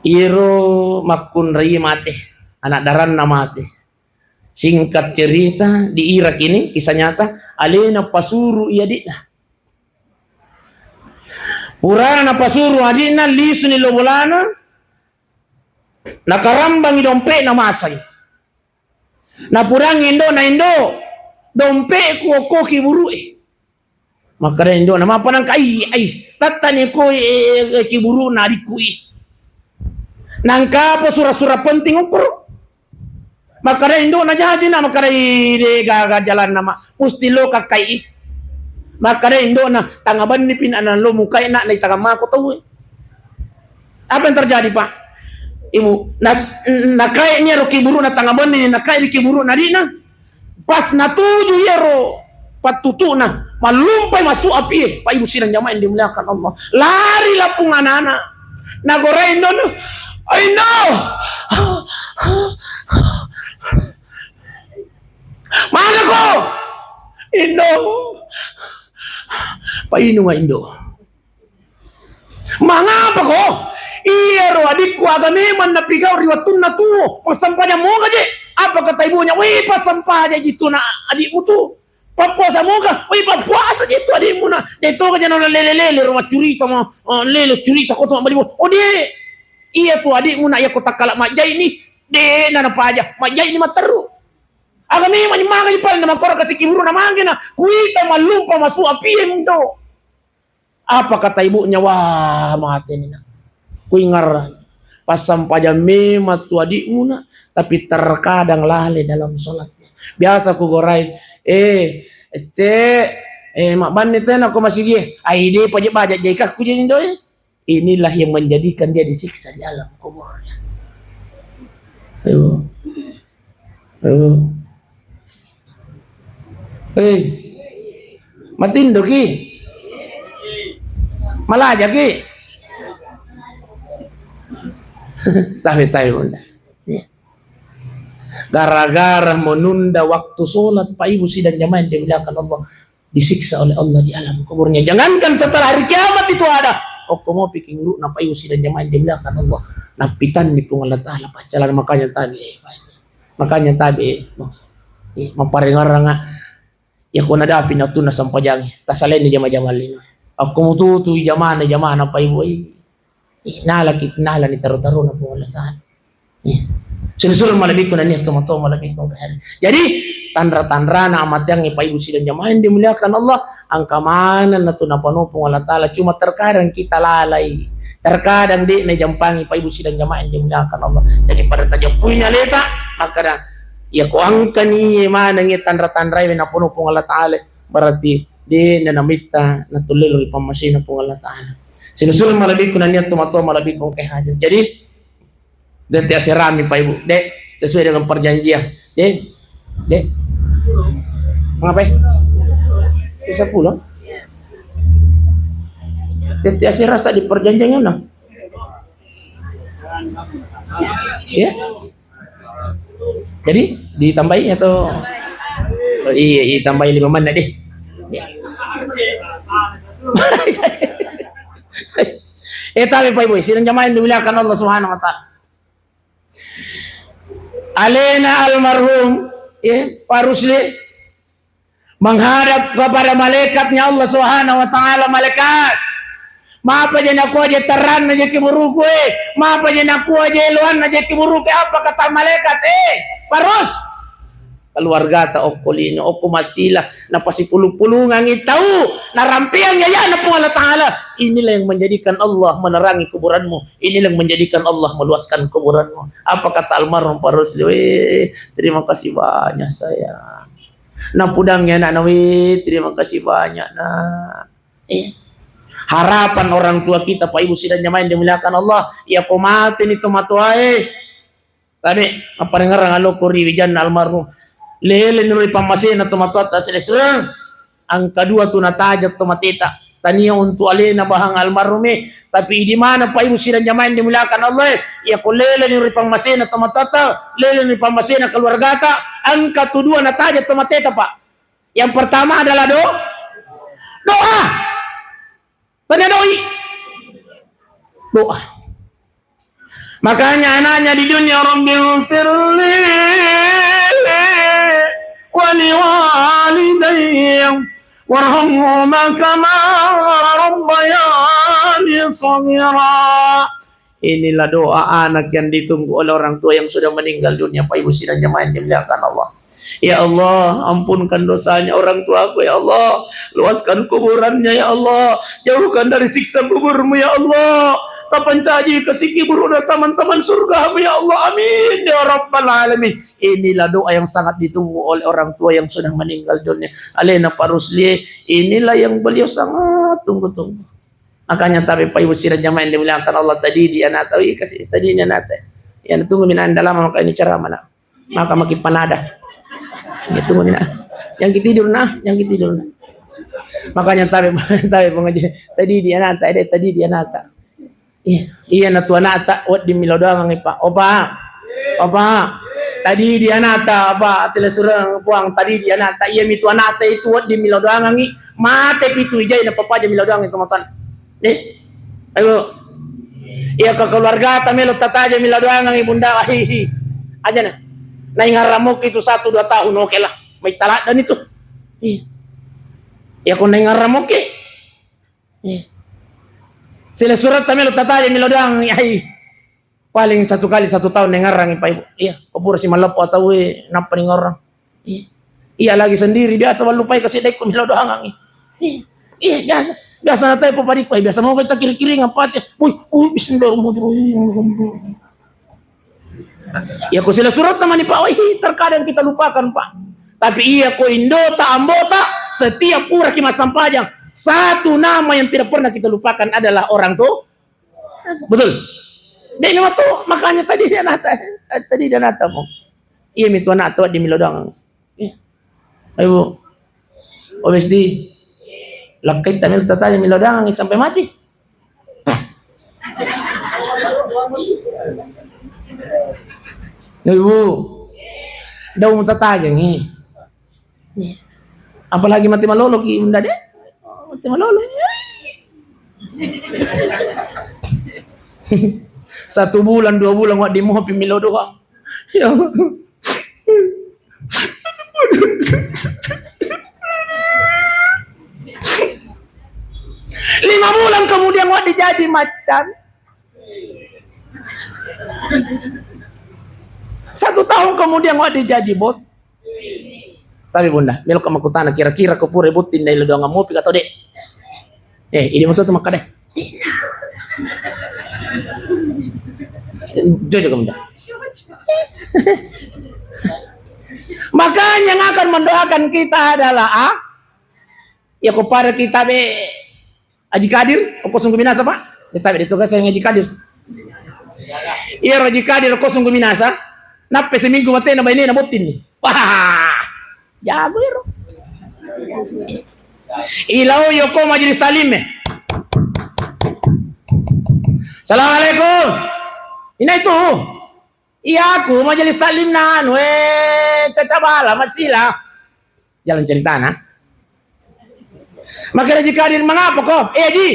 Iyaro makkunrai mate, anak daranna mate. Singkat cerita, di Irak ini, kisah nyata, alena pasuru i adikna. Purana napasuru adikna, lisuni lo bolana, nakarambangi dompe'na, masai. Napudangi indo'na, "Indo, dompe'ku okko kiburu'e." Makkeda indo'na, "Mapa nangka, ai, ai, tattani ko, eh, eh, kiburu'na adikku i. Nangkapa sura-sura penting ukkuru." Makkeda indo'na, "Jaji na," makkeda i, "de gaga jalanna, ma, musti lo kakkai i." Makkeda indo'na, "Tanga benni pi na lo mukai na, naitaga mako tau e." Apa yang terjadi, Pak? Ibu, nas-, nakai ni ro kiburu'na, tanga benni ni nakai ni kiburu'na adikna. Pas natuju iyaro pattutu'na, mallumpai masuk api e, Pak Ibu sidang jamaah yang dimuliakan Allah. Lari lapung anak-anak. Nagorai indo'na, "Indo! Mana ko? Indo!" Painunga indo. "Mangapa ko?" "Iyaro adikku aga memang napigau ri wettunna tuo, massempajang moga je. Apa kata ibunya?" "Wei, passempajaji tu na adikmu tu. Pappuasa moga?" "Wei, pappuasa je tu adikmu na. De toga jana lele-lele ro maccurita ma, eh, lele curita ko tu mabbali mo." "Oh, de. Iya tu adikmu na, iya ko takkala majjai ni, de na napaja, majjai ni matteru. Aga memang ni maga ji pale na makkoro kasi kiburu na mangge na, kuita mallumpa masuk api e, indo." Apa kata ibunya? "Wah, mate ni, Nak. Kuingarang. Passampajang memang tu adikmu, Nak, tapi terkadang lalai dalam sholatnya. Biasa kugorai, eh, Cek, eh, mabbanni tena ko masigi e. Ai, de paje baja jaikakku je, Indo, eh." Inilah yang menjadikan dia disiksa di alam kuburnya. Ayo. Ayo. Hei. Matindo ki? Malaja ki? Tabe-tabe, Bunda. Ya. Gara-gara menunda waktu sholat, Pak Ibu sidang jamaah yang dimuliakan Allah, disiksa oleh Allah di alam kuburnya. Jangankan setelah hari kiamat itu ada, okko mopi kiburu'na, Pak Ibu sidang jamaah yang dimuliakan Allah, nappitanni Puang Allah Ta'ala paccalan. Makanya tabe, makanya tabe, eh, mapparengaranga. Iya ko nadapi natuna sampajangi, tasalaini jama-jama lino. Okko mututu jamana, jamana, Pak Ibu, eh. Ih, nalaki, nalani taro-tarona Puang Allah Ta'ala. Ih. Sulu-sulu malebbiku nania tomatoa malebbiku. Jadi, tanra-tanrana amateangnge, Pak Ibu sidang jamaah yang dimuliakan Allah, engka maneng natu napano Puang Allah Ta'ala. Cuma terkadang kita lalai. Terkadang de najampangi, Pak Ibu sidang jamaah yang dimuliakan Allah. Jadi, pada tajappui ni aleta, makkada, iya ko engkani manengnge tanra-tanrai napano Puang Allah Ta'ala, berarti de' nanamitta natullélo ri pammasena Puang Allah Ta'ala. Silasureng malebbiku nania tomatoa malebbiku engkae hajat. Jadi, de' te aserami, Pak Ibu. De', sesuai dengan perjanjian. De', de'. Mengapa? Di sepuluh. De' te aserasa di perjanjian enam. Ya. Jadi ditambahi atau? Oh, iya, iya, tambahi lima menit deh. Iya. Eh, tapi Pak Ibu, sidang jamaah yang dimuliakan Allah Subhanahu wa Ta'ala. Alena almarhum, ya, Pak Rusli, menghadap kepada malaikatnya Allah Subhanahu wa Ta'ala, "Malaikat, mapa je nakua je terranna je kiburuku, eh? Mapa je nakua je eloanna je kiburuku, eh?" Apa kata malaikat? "Eh, Pak Rus, keluargata okko lino, okko masila, napasipulu-pulungangi tau, narampeang yayana Puang Allah Ta'ala. Inilah yang menjadikan Allah menerangi kuburanmu, inilah yang menjadikan Allah meluaskan kuburanmu." Apa kata almarhum Pak Rus? "Eh, terima kasih banyak, sayang." Napudangngi anakna, "Weh, terima kasih banyak, Nak." Eh, harapan orang tua kita, Pak Ibu sidang jamaah yang dimuliakan Allah, iya ko mate ni tomatoae. Tabe, apparengngerang alokko ri wijanna almarhum. Lele niro ri pammasena tomatoatta silasureng. Angka dua tu natajeng tomateta. Tania untuk alena bahang almarhum e, tapi idi maneng Pak Ibu sidang jamaah yang dimuliakan Allah e, iya ko lele niro ri pammasena tomatoatta, lele niro ri pammasena keluargata, angka tu dua natajeng tomateta, Pak. Yang pertama adalah do-, doa. Tanya doi. Doa. Makanya anaknya di dunia, "Rabbi firli wa liwalidayya warhamhuma kama rabbayani shaghira." Inilah doa anak yang ditunggu oleh orang tua yang sudah meninggal dunia, Pak Ibu sidang jamaah yang dimuliakan Allah. Ya Allah, ampunkan dosanya orang tuaku, ya Allah. Luaskan kuburannya, ya Allah. Jauhkan dari siksa kuburmu, ya Allah. Tapancaji kasih kubur oleh teman-teman surgamu, ya Allah. Amin, ya Rabbal Alamin. Inilah doa yang sangat ditunggu oleh orang tua yang sudah meninggal dunia. Alena Pak Rusli, inilah yang beliau sangat tunggu-tunggu. Makanya tapi Pak Ibu sidang jamaah yang dimuliakan Allah, tadi di anak tahu, ih, kasih tadi di anak teh. Yang tunggu mina anda lama maka ini ceramah nak. Maka makin panada. Iya, tunggu ni, nah. Yang kita tidur, nah, yang kita tidur, nah. Makanya tabe, tabe pengaji. Tadi dia nata, ada tadi dia nata. Iya, iya, na tua nata, wedding milo doangangi, Pak. Opa. Opa. Tadi dia nata, apa, tele surang puang, tadi dia nata, iya, mi tua nata itu, wedding milo doangangi, mate pitu ijai, na papaja milo doangangi, teman-teman. Eh, ayo. Iya, ke keluarga ta melo tataja milo doangangi, Bunda. Hihi. Aja na. Naingarang moki itu satu dua tahun, oke lah. Mai taladdan itu. Iya. Iya, ko naingarang moki. Iya. Sila surat ta melo tataja milo doangangi, ai. Paling satu kali satu tahun naingarang, Pak Ibu. Iya, ko pura si malleppo tau e, nappa naingarang. Iya. Iya lagi sendiri, biasa wallupai kasi dekku milo doangangi. Iya. Iya, biasa. Biasa natai papadikku, eh, biasa mau kita kiri-kiri ngapati. Wih, wih, bismillahirrahmanirrahim. Ya, ku sila surat teman, Pak, wih, terkadang kita lupakan, Pak. Tapi iya, ko indota, ambota, setiap pura ki massampajang, satu nama yang tidak pernah kita lupakan adalah orang tua. Betul? Dek, memang tu, makanya tadi dia nata, tadi dia nata mo. Iya, mi tu anak tu, di milo doang. Iya. Ayo, Bu. O B S D. Lakkai ta melo tataja milo doangangi sampai mati. Ayo, Bu. Dau mutatajangi. Apalagi mate malolo ki, Bunda, deh. Mate malolo. Satu bulan, dua bulan, wedding mopi milo doang. Ya. Lima bulan kemudian, wedding jaji macan. Satu tahun kemudian, wedding jaji bot. Tapi Bunda, melo ka makkutana, kira-kira ko pura botting nailo doangang mopi ka tau de'? Eh, idi moto tu makkada. Jojo ka Bunda. Makanya yang akan mendoakan kita adalah, ah, Iya ko pada kitabe Haji Kadir, okko sungguh minasa, Pak. Kitabe itu kan saya Haji Kadir. Iya, Haji Kadir, okko sungguh minasa. Nappe seminggu matena bainena botting ni. Wah, jago ero. Ilau yoko majelis taklim e. Assalamualaikum. Ina itu. Iya, aku majelis taklim nanu, eh, Caca Bala, Masila. Jalan ceritana. Maka Haji Kadir, mengapa ko? Eh, Haji.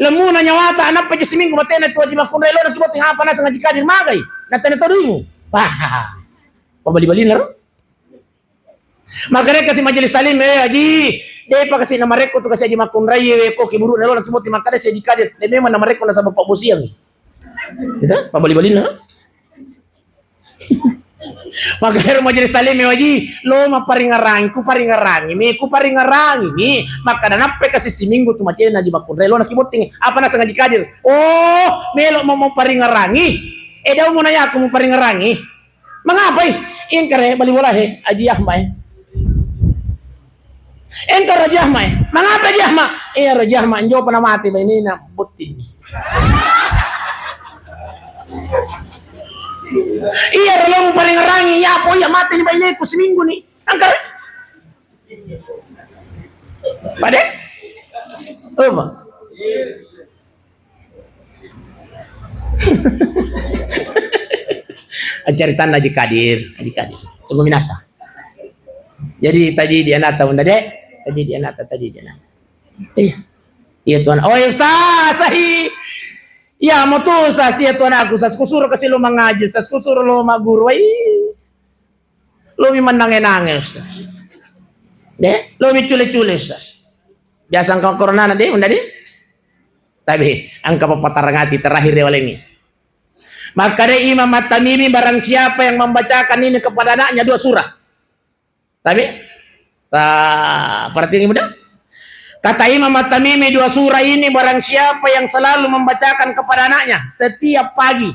Lemuna nyawata, anappa je seminggu matena tu Haji Makunrai, lo naki botting, apa naseng Haji Kadir, magai. Natena toduimu. Wah. Pabali-balina ro. Makkedai kasi majelis taklim, "Eh, Haji, depa kasi namarekko tu kasi Haji Makunrai, eh, ko kiburu nelo laki botting." Makkeda si Haji Kadir, "De memang namarekko nasaba Pak Bosiang." Gitu? Pabali-balina. Makkedai majelis taklim, "Eh, Haji, lo maparingarangi, ku paringarangi mi, ku paringarangi mi." Makkeda, "Nappai kasi siminggu tu macena Haji Makunrai, lo naki botting." Apa naseng Haji Kadir? "Oh, melo mau, mau paringarangi. Eh, dau mau naya aku mau paringarangi." Mangapai? Engkare bali bola he, Haji Ahmad e. Engka Haji Ahmad e. Mangapa Haji Ahmad? Iya Haji Ahmad, njopa na mate bainena botting. Iya rolo paringarangi, ya po iya mate ni baineku seminggu ni. Engkare. Pade? Apa? Caritanna Haji Kadir, Haji Kadir. Sungguh minasa. Jadi tadi di anata unda de, tadi di anata, tadi di anata. Iya. Iya tuan. Oh, iya, Ustaz, sahi. Ya, mau tuh, Ustaz, iya tuan aku, Ustaz, kusuro kasi lo mangaji, Ustaz, kusuro lo maguru. Wai. Lo mi mannange-nange, Ustaz. De, lo mi cule-cule, Ustaz. Biasa engka corona na de, unda de. Tapi engka papatarangati terakhir ya walengi. Makkeda Imam At-Tamimi, barang siapa yang membacakan ini kepada anaknya dua surah. Tapi, ta, perhatikan mudah. Kata Imam At-Tamimi, dua surah ini barang siapa yang selalu membacakan kepada anaknya setiap pagi.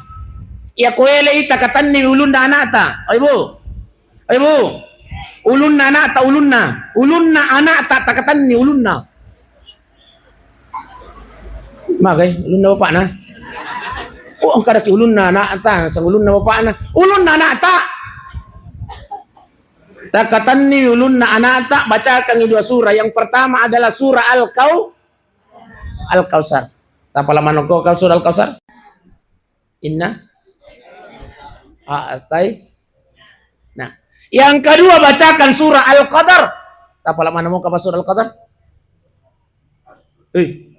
Iya ko ele ita katanni ulunna anakta. Ayo bu. Ayo bu. Ulunna anakta, ulunna. Ulunna anakta takatanni ulunna. Magai ulunna bapakna. Oh, engka daki ulunna anakta, sang ulunna bapakna. Ulunna anakta. Takatanni ulunna anakta, bacakangi dua surah. Yang pertama adalah surah Al-Kau-, Al-Kautsar. Tapala manoko kau surah Al-Kautsar? Inna a'tai. Nah, yang kedua bacakan surah Al-Qadar. Tapala manoko apa surah Al-Qadar? Hei.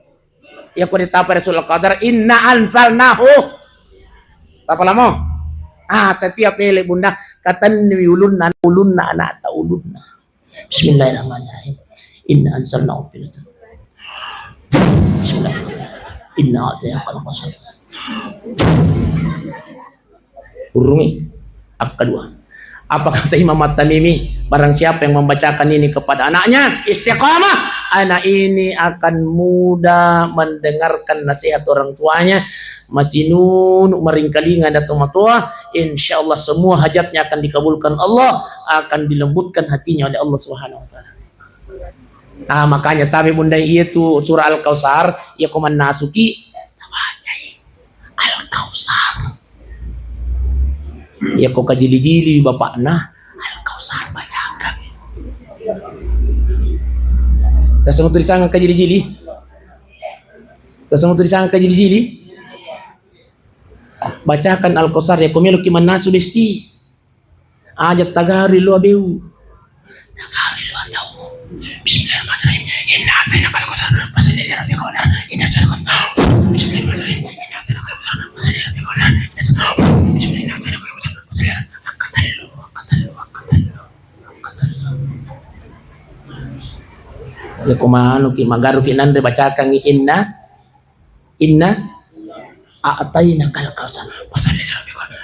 Ya ko ditapa Rasul Qadar, "Inna anzalnahu." Apa lamo? Ah, setiap ele bunda, katanni ulunna, ulunna anakta ulunna. Bismillahirrahmanirrahim. Inna anzalnahu fi lailatul. Bismillahirrahmanirrahim. Inna a'tainakal kautsar. Urungi. Akkadua. Apa kata Imam At-Tamimi? Barang siapa yang membacakan ini kepada anaknya, istiqamah, anak ini akan mudah mendengarkan nasihat orang tuanya, matinunu maringkalinga datu matoa, insya Allah semua hajatnya akan dikabulkan Allah, akan dilembutkan hatinya oleh Allah Subhanahu wa Ta'ala. Ah, makanya tabe bunda iya tu surah Al-Kautsar, iya ko mannasuki, tabacai. Al-Kautsar. Iya ko kajili-jili bapakna, Al-Kautsar bacakan. Tasama tulisangan kajili-jili. Tasama tulisangan kajili-jili. Bacakan Al-Kautsar, iya ko meloki mannasu desti. Aja tagari lo abeu. Tagari lo atau. Bismillahirrahmanirrahim. Inna a'tainakal kautsar. Fasalli li rabbika wanhar. Inna syani'aka. Bismillahirrahmanirrahim. Inna a'tainakal kautsar. Fasalli li rabbika wanhar. Inna syani'aka. Bismillahirrahmanirrahim. Inna a'tainakal kautsar. Fasalli li rabbika wanhar. Inna syani'aka. Akatallu, akatallu, akatallu. Ya, kumanu ki, magaru ki nanre bacakan inna, inna a'tainakal kautsar. Fasalli li rabbika wanhar.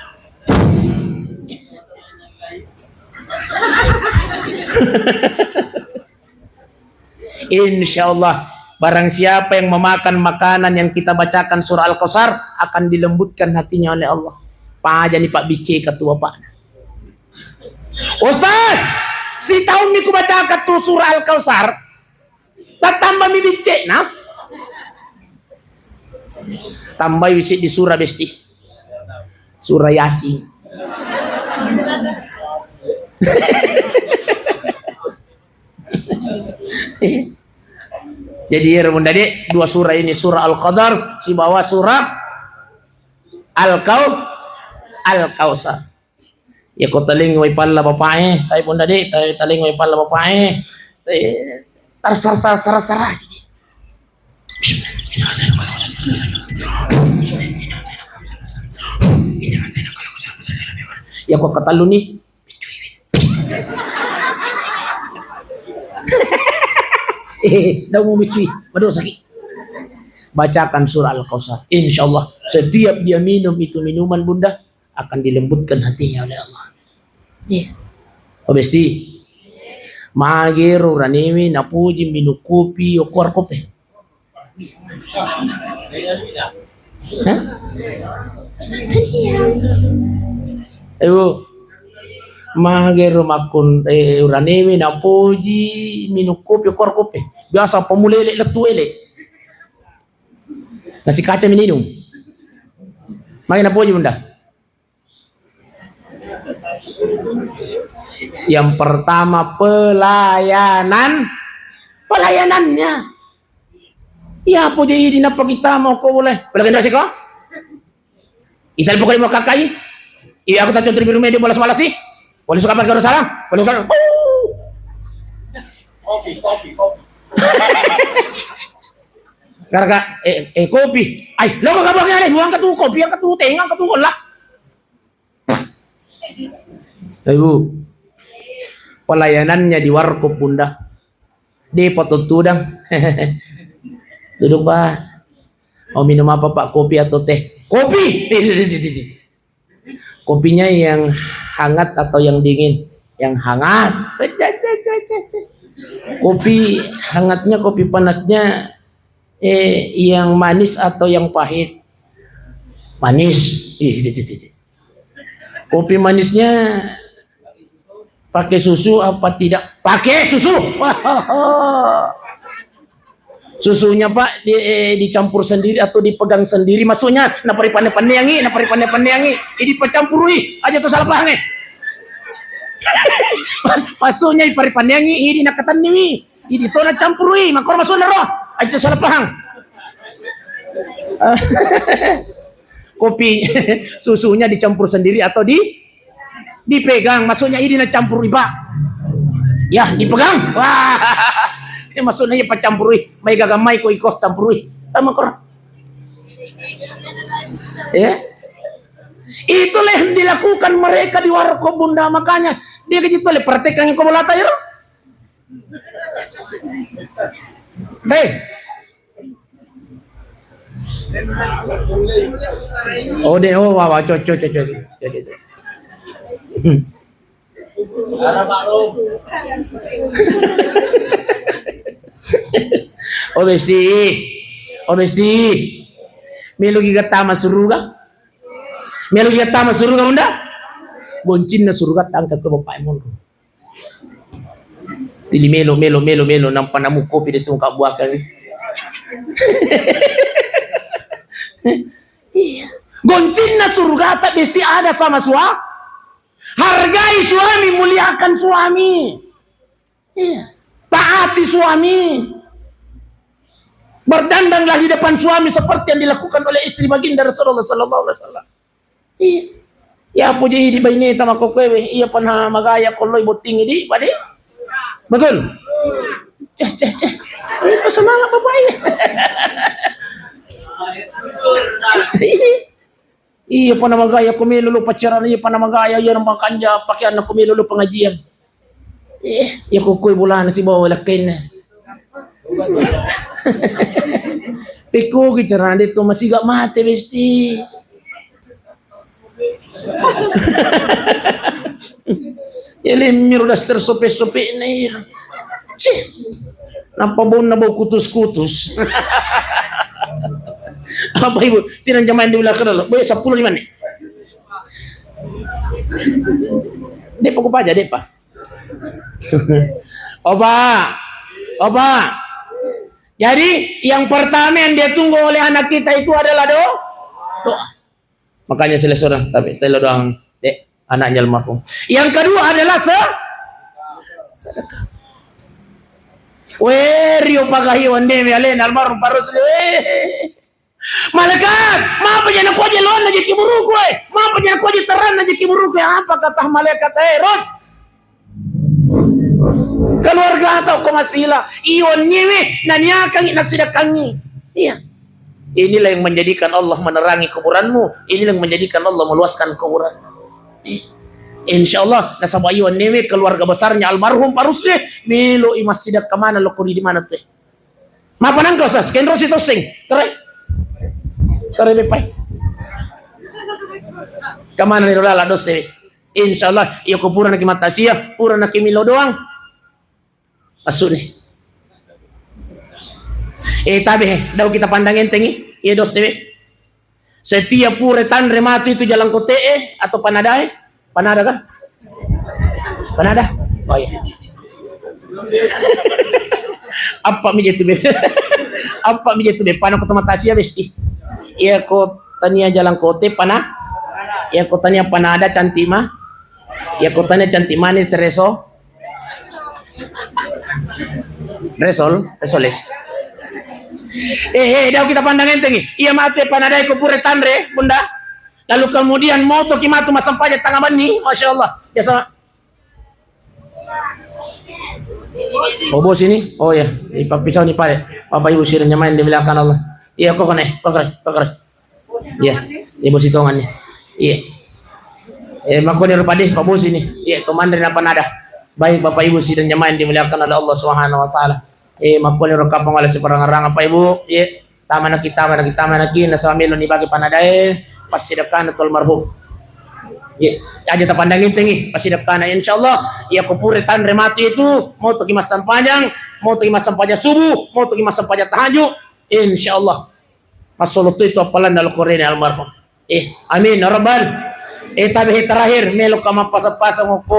Insya Allah, barang siapa yang memakan makanan yang kita bacakan surah Al-Kautsar, akan dilembutkan hatinya oleh Allah. Pajani Pak Bice ketua Pak. Ustaz, sitaung mi kubacakan tu surah Al-Kautsar. Tattambami biccena. Tambai wisi di surah besti. Surah Yasin. Jadi, ero Bunda De, dua surah ini, surah Al-Qadar sibawa surah Al-Kau-, Al-Kausar. Ya ko taling wai palla bapae, tai Bunda De, tai taling wai palla bapae. Eh, tar-, sar-, sar-, sar-, sar-, Ya ko ketellu ni, eh, dau mau micui, madosaki. Bacakan surah Al-Kausar. Insya Allah, setiap dia minum itu minuman, Bunda, akan dilembutkan hatinya oleh Allah. Iya. Oh, besti. Magero uranewe napoji minum kopi, okor kopi. Hah? Iya. Ayo. Magero makkun, eh, uranewe napoji minum kopi, okor kopi. Biasa pemulele lettu ele. Nasi kaca minum. Magi napoji, Bunda? Yang pertama, pelayanan, pelayanannya. Iya, apa jadi idi nappa kita mau ko boleh? Boleh generasi ko? Itali pokoknya mau kakai. Iya, aku tak contoh di rumah dia bolas-bolas sih. Boleh suka pakai salah. Boleh suka. Kopi, kopi, kopi. Gara-gara, eh, eh, kopi. Ai, lo kok kabangnya deh, buang ke tuh kopi, yang ke tuh tengah, ke tuh lah. Ibu, pelayanannya di warkop, Bunda. Dia potong tudang. Duduk, Pak. Mau minum apa, Pak? Kopi atau teh? Kopi. Kopinya yang hangat atau yang dingin? Yang hangat. Kopi hangatnya, kopi panasnya, eh, yang manis atau yang pahit? Manis. Kopi manisnya pakai susu apa tidak? Pakai susu. Susunya, Pak, di, eh, dicampur sendiri atau dipegang sendiri? Maksudnya, napari panne-panneangi, napari panne-panneangi, ini dipacampurui, aja tuh salah paham, eh. Maksudnya, ipari panneangi, ini nakatanniwi, ini to nacampurui, makor maksudnya roh, aja salah paham. Kopi, susunya dicampur sendiri atau di Dipegang, maksudnya ini nacampurui, Pak. Ya, dipegang. Wah, ya, maksudnya ya pacampurui. Mai gaga mai ko iko campurui. Tama kor. Ya. Itulah yang dilakukan mereka di warkop, Bunda. Makanya dia gitu le perhatikan ko bolata ya. Hei. Oh, de, oh, wa, wa, co, co, co, co, co, co, co. Hmm. Oh, besi. Oh, besi. Melo giga tama suruga? Melo giga tama suruga, Bunda? Goncinna suruga tangka ke bapak monro. Tili melo, melo, melo, melo, nampa namu kopi de tungka buakang. Iya. Goncinna surgata besi ada sama sua-, hargai suami, muliakan suami. Iya. Taati suami. Berdandanglah di depan suami seperti yang dilakukan oleh istri baginda Rasulullah sallallahu alaihi wasallam. Iya. Ya, puji di baineta makkokkoe, iya pernah magaya kolloi botting di, pade? Betul? Ceh, ceh, ceh. Ini semangat bapak ini. Iya, pernah magaya ko melo lo pacaran, iya pernah magaya, iya nang makanja pakaian ko melo lo pengajian. Eh, ya kukkui bolana sibawa lakkainna. Pekkogi carana de to masiga mate besti. Ya lemmiro daster sope-sope na iro. Cih. Napa bonna bau kutus-kutus. Apa ibu? Sini jamaah di belakang dulu. Boy sepuluh lima nih. Depa kupaja, depa. Opa, opa, Jadi, yang pertama yang dia tunggu oleh anak kita itu adalah do-, doa. Makanya silessureng, tapi telo doang, dek, anaknya almarhum. Yang kedua adalah se-, sedekah. Weh, rio pagahi wandemi alena almarhum Pak Rusli, weh. Malaikat, mapa jana kuaje loanna je kiburuku, eh? Mapa jana kuaje terranna je kiburuku, eh? Apa kata malaikat, eh, Ros? Keluarga tau ko masila, iwonniwi, naniakangi, nasidakangi. Iya. Inilah yang menjadikan Allah menerangi kuburanmu, inilah yang menjadikan Allah meluaskan kuburan. Insya Allah, nasaba iwonniwi keluarga besarnya almarhum Pak Rusli, melo i massidak kemana lo kuri di mana tuh? Mapa nangka, Ustaz? Kenro si tosseng. Terai. Terai bepai. Kamana ni rola la dosse. Insyaallah, iya ko pura naki matasia, pura naki milo doang. Masuk ni. Eh, tabe, dau kita pandang entengi. Iya dosse. Setiap pura tanre matu itu jalan kote, eh, atau panadae. Panada kah? Panada? Oh iya. Apa mi jetu be? Apa mi jetu be? Pana ko tomatasia besti. Iya ko tania jalan kote pana. Iya ko tania panada cantik mah. Iya ko tania cantik manis reso. Resol, resoles. Eh, eh, dau kita pandang entengi. Iya mate panadai ko pura tanre, Bunda. Lalu kemudian moto ki matu massempajang tanga banni, Masya Allah. Biasa. Oh, bos ini? Oh ya, ipappisau ni pale. Bapak Ibu sirnya main dimuliakan Allah. Iya, kok ne, kok ne, kok ne. Iya, Ibu Sitongan ni. Iya. Eh, makkoni ro pade, Pak Bos ini. Iya, to manre napa nada. Baik, Bapak Ibu sidang jamaah yang dimuliakan oleh Allah Subhanahu wa Ta'ala. Eh, makkoni ro kapang ala siparangarang, Pak Ibu. Iya. Tamanaki, tamanaki, tamanaki, nasaba melo ni bagi panadae, passidekkana tu almarhum. Iya, aja tapandang entengi, passidekkana. Insyaallah, iya ko pura tanre matu itu, moto ki massempajang, moto ki massempajang subuh, moto ki massempajang tahajud, insyaallah. Massolo tu itu appalanna lo korene almarhum. Eh, amin, ya Rabbal. Eh, tabe terakhir, melo ka mappasang-pasang ko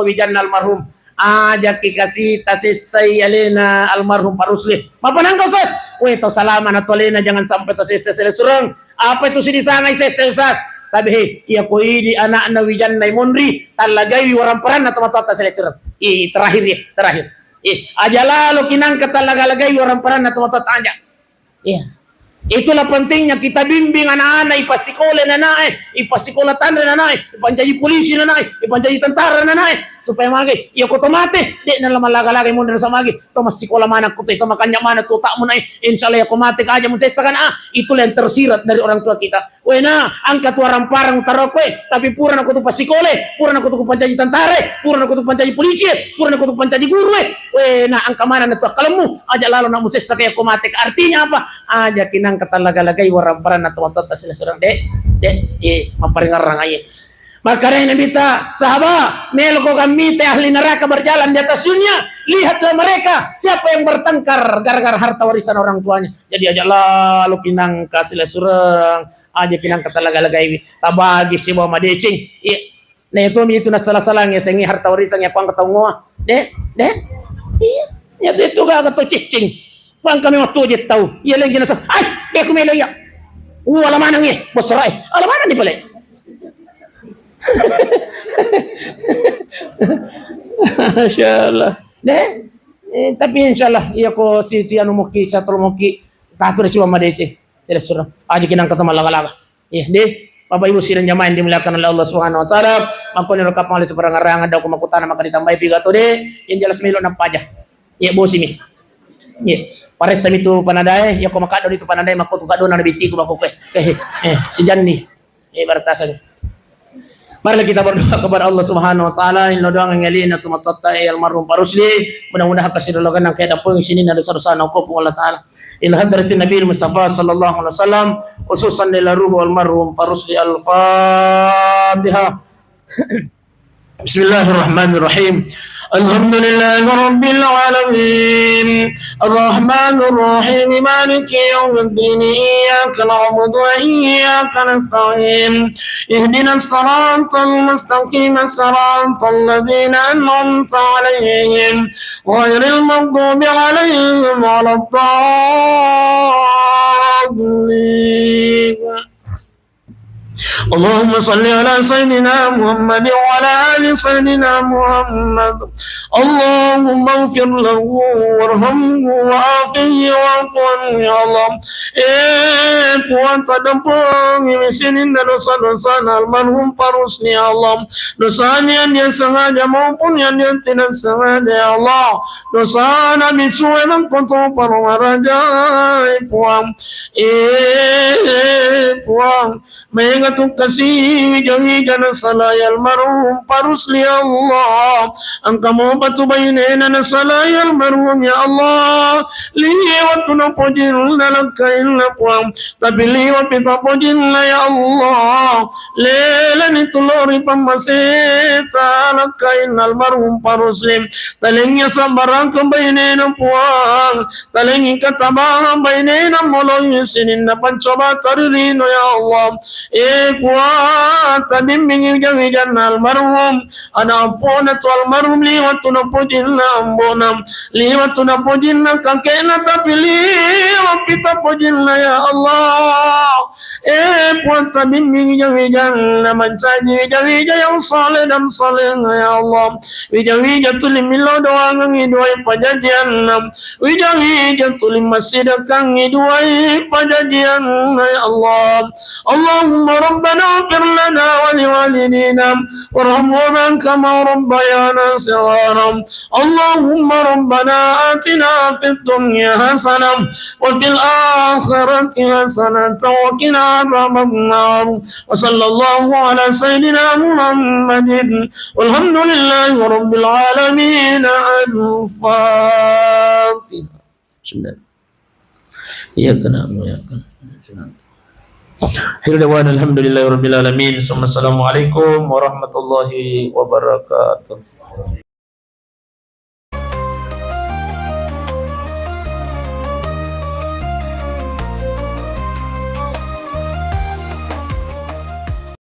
wijanna almarhum. Ajaki kasi tasessai alena almarhum Pak Rusli. Mapa nangka, Ustaz? Weh, tau salama na tu alena, jangan sampai tasessa silessureng. Apa itu sidisangai sessa, Ustaz? Tapi he, iya ko idi anakna wijanna monri, tallagaiwi waramparanna tomatoatta silessureng. Ih, terakhir ya, terakhir. Ih, aja lalo kinangka tallaga-lagai waramparanna tomatoatta aja. Iya. Itulah pentingnya kita bimbing anak-anak, ipassikola nanae, ipassikola tanre nanae, ipancaji polisi nanae, ipancaji tentara nanae, supaya mage, iya ko to mate, de' nala mallaga-laga monri nasaba mage, to massikola maneng ko te, to makanja' maneng tu otakmu nae, insya Allah iya ko mate ka aja musessakan, ah, itulah yang tersirat dari orang tua kita. Wena, engka tu waramparang utaro koe, tapi pura nako tu passikole, pura nako tu kupancaji tentare, pura nako tu kupancaji polisie, pura nako tu kupancaji gurue. Wena, engka maneng na tu akkalemmu, aja lalo na musessa ke ko mate. Artinya apa? Aja kinangka tallaga-lagai waramparang na tomatoatta silessureng, de', de', eh, mapparingerrang aye. Makkedai Nabitta, sahabat, melo ko gammite ahli neraka berjalan di atas dunia, lihatlah mereka, siapa yang bertengkar gara-gara harta warisan orang tuanya. Jadi aja lalo kinangka silessureng, aja kinangka tallaga-lagaiwi, tabagi sibawa madeceng. Iya. Nah, itu mi itu nassala-salang yasengnge harta warisan ya kuang ketau ngoa. De', de'. Iya. Ya itu itu gaga to cicing. Kuang kami waktu aja tau. Iya lagi nasa. Ai, de' ku melo iya. Uh, ala maneng iya. Bosara, eh. Ala maneng ni pale. Masya Allah. De'. Eh, tapi insya Allah, iya ko si, si anu moki, satol moki, tatu sibawa madeceng. Silessureng. Aja kinangka to mallaga-laga. Iya, de'. Bapak Ibu sidang jamaah yang dimuliakan oleh Allah Subhanahu wa Ta'ala, makkoni ro kapang ale seberang arang ada ko makutana maka ditambahi piga to de', yang jelas melo nampaja. Iya, bosi mi. Iya. Paressa mi tu panadae, iya ko makaddo itu panadae, makko tu kaddo na bitiku makko koe. Eh, eh, sijanni. Eh, bartasani. Marilah kita berdoa kepada Allah Subhanahu wa Ta'ala. Ilo doang ngelina tu matotta, eh, almarhum Pak Rusli. Mudah-mudahan kasih dolokan nang kayak dapur sini ada sana hukum Allah Ta'ala. Ila hadratin Nabi Mustafa sallallahu alaihi wasallam, khususan ila ruhu almarhum Pak Rusli. Al-Fatihah. Bismillahirrahmanirrahim. الحمد لله رب العالمين، الرحمن الرحيم، مالك يوم الدين، إياك نعبد وإياك نستعين، اهدنا الصراط المستقيم، صراط الذين أنعمت عليهم، غير المغضوب عليهم ولا الضالين. اللهم صل على سيدنا محمد وعلى آل سيدنا محمد. اللهم اغفر له وارحمه وعافه واعف عنه يا الله. Eh, Puang, taddampengi sininna dosa-dosana almarhum Parusli ya Allah. Dosana yang dia sengaja maupun yang dia tidak sengaja ya Allah. Dosana bicue mangkoto paromaraja, eh, Puang. Eh, Puang, maega tu kasi wija-wija nasalai almarhum Parusli ya Allah. Engka mopa tu bainena nasalai almarhum ya Allah. Liwat tu napojinna lakkainna Puang. Tapi liwat pi tapojinna ya Allah. Leleni tu lao ri pammaseta lakkainna almarhum Parusli. Talengngi sabbarakeng bainena Puang. Talengngi katabahang bainena moloi sininna pancoba taririno ya Allah. Eh, Puang, tabimmingi wija-wijanna almarhum, ana appona tu almarhum liwat tu napojinna ambona, liwat tu napojinna kakena, tapi liwat pi tapojinna ya Allah. Eh, Puang, tabimmingi wija-wijanna mancaji wija-wija yang saleh dan salehah ya Allah. Wija-wija tuli millau doangengngi duai pajajianna. Wija-wija tuli massidakangngi duai pajajianna ya Allah. اللهم ربنا اغفر لنا ولوالدينا وارحمهما كما ربيانا صغارا. اللهم ربنا آتنا في الدنيا حسنة وفي الآخرة حسنة وقنا عذاب النار. وصلى الله على سيدنا محمد والحمد لله رب العالمين. الفاتحة. بسم الله. إياك نعبد وإياك نستعين. آخر دعوانا الحمد لله رب العالمين. ثم السلام عليكم ورحمة الله وبركاته.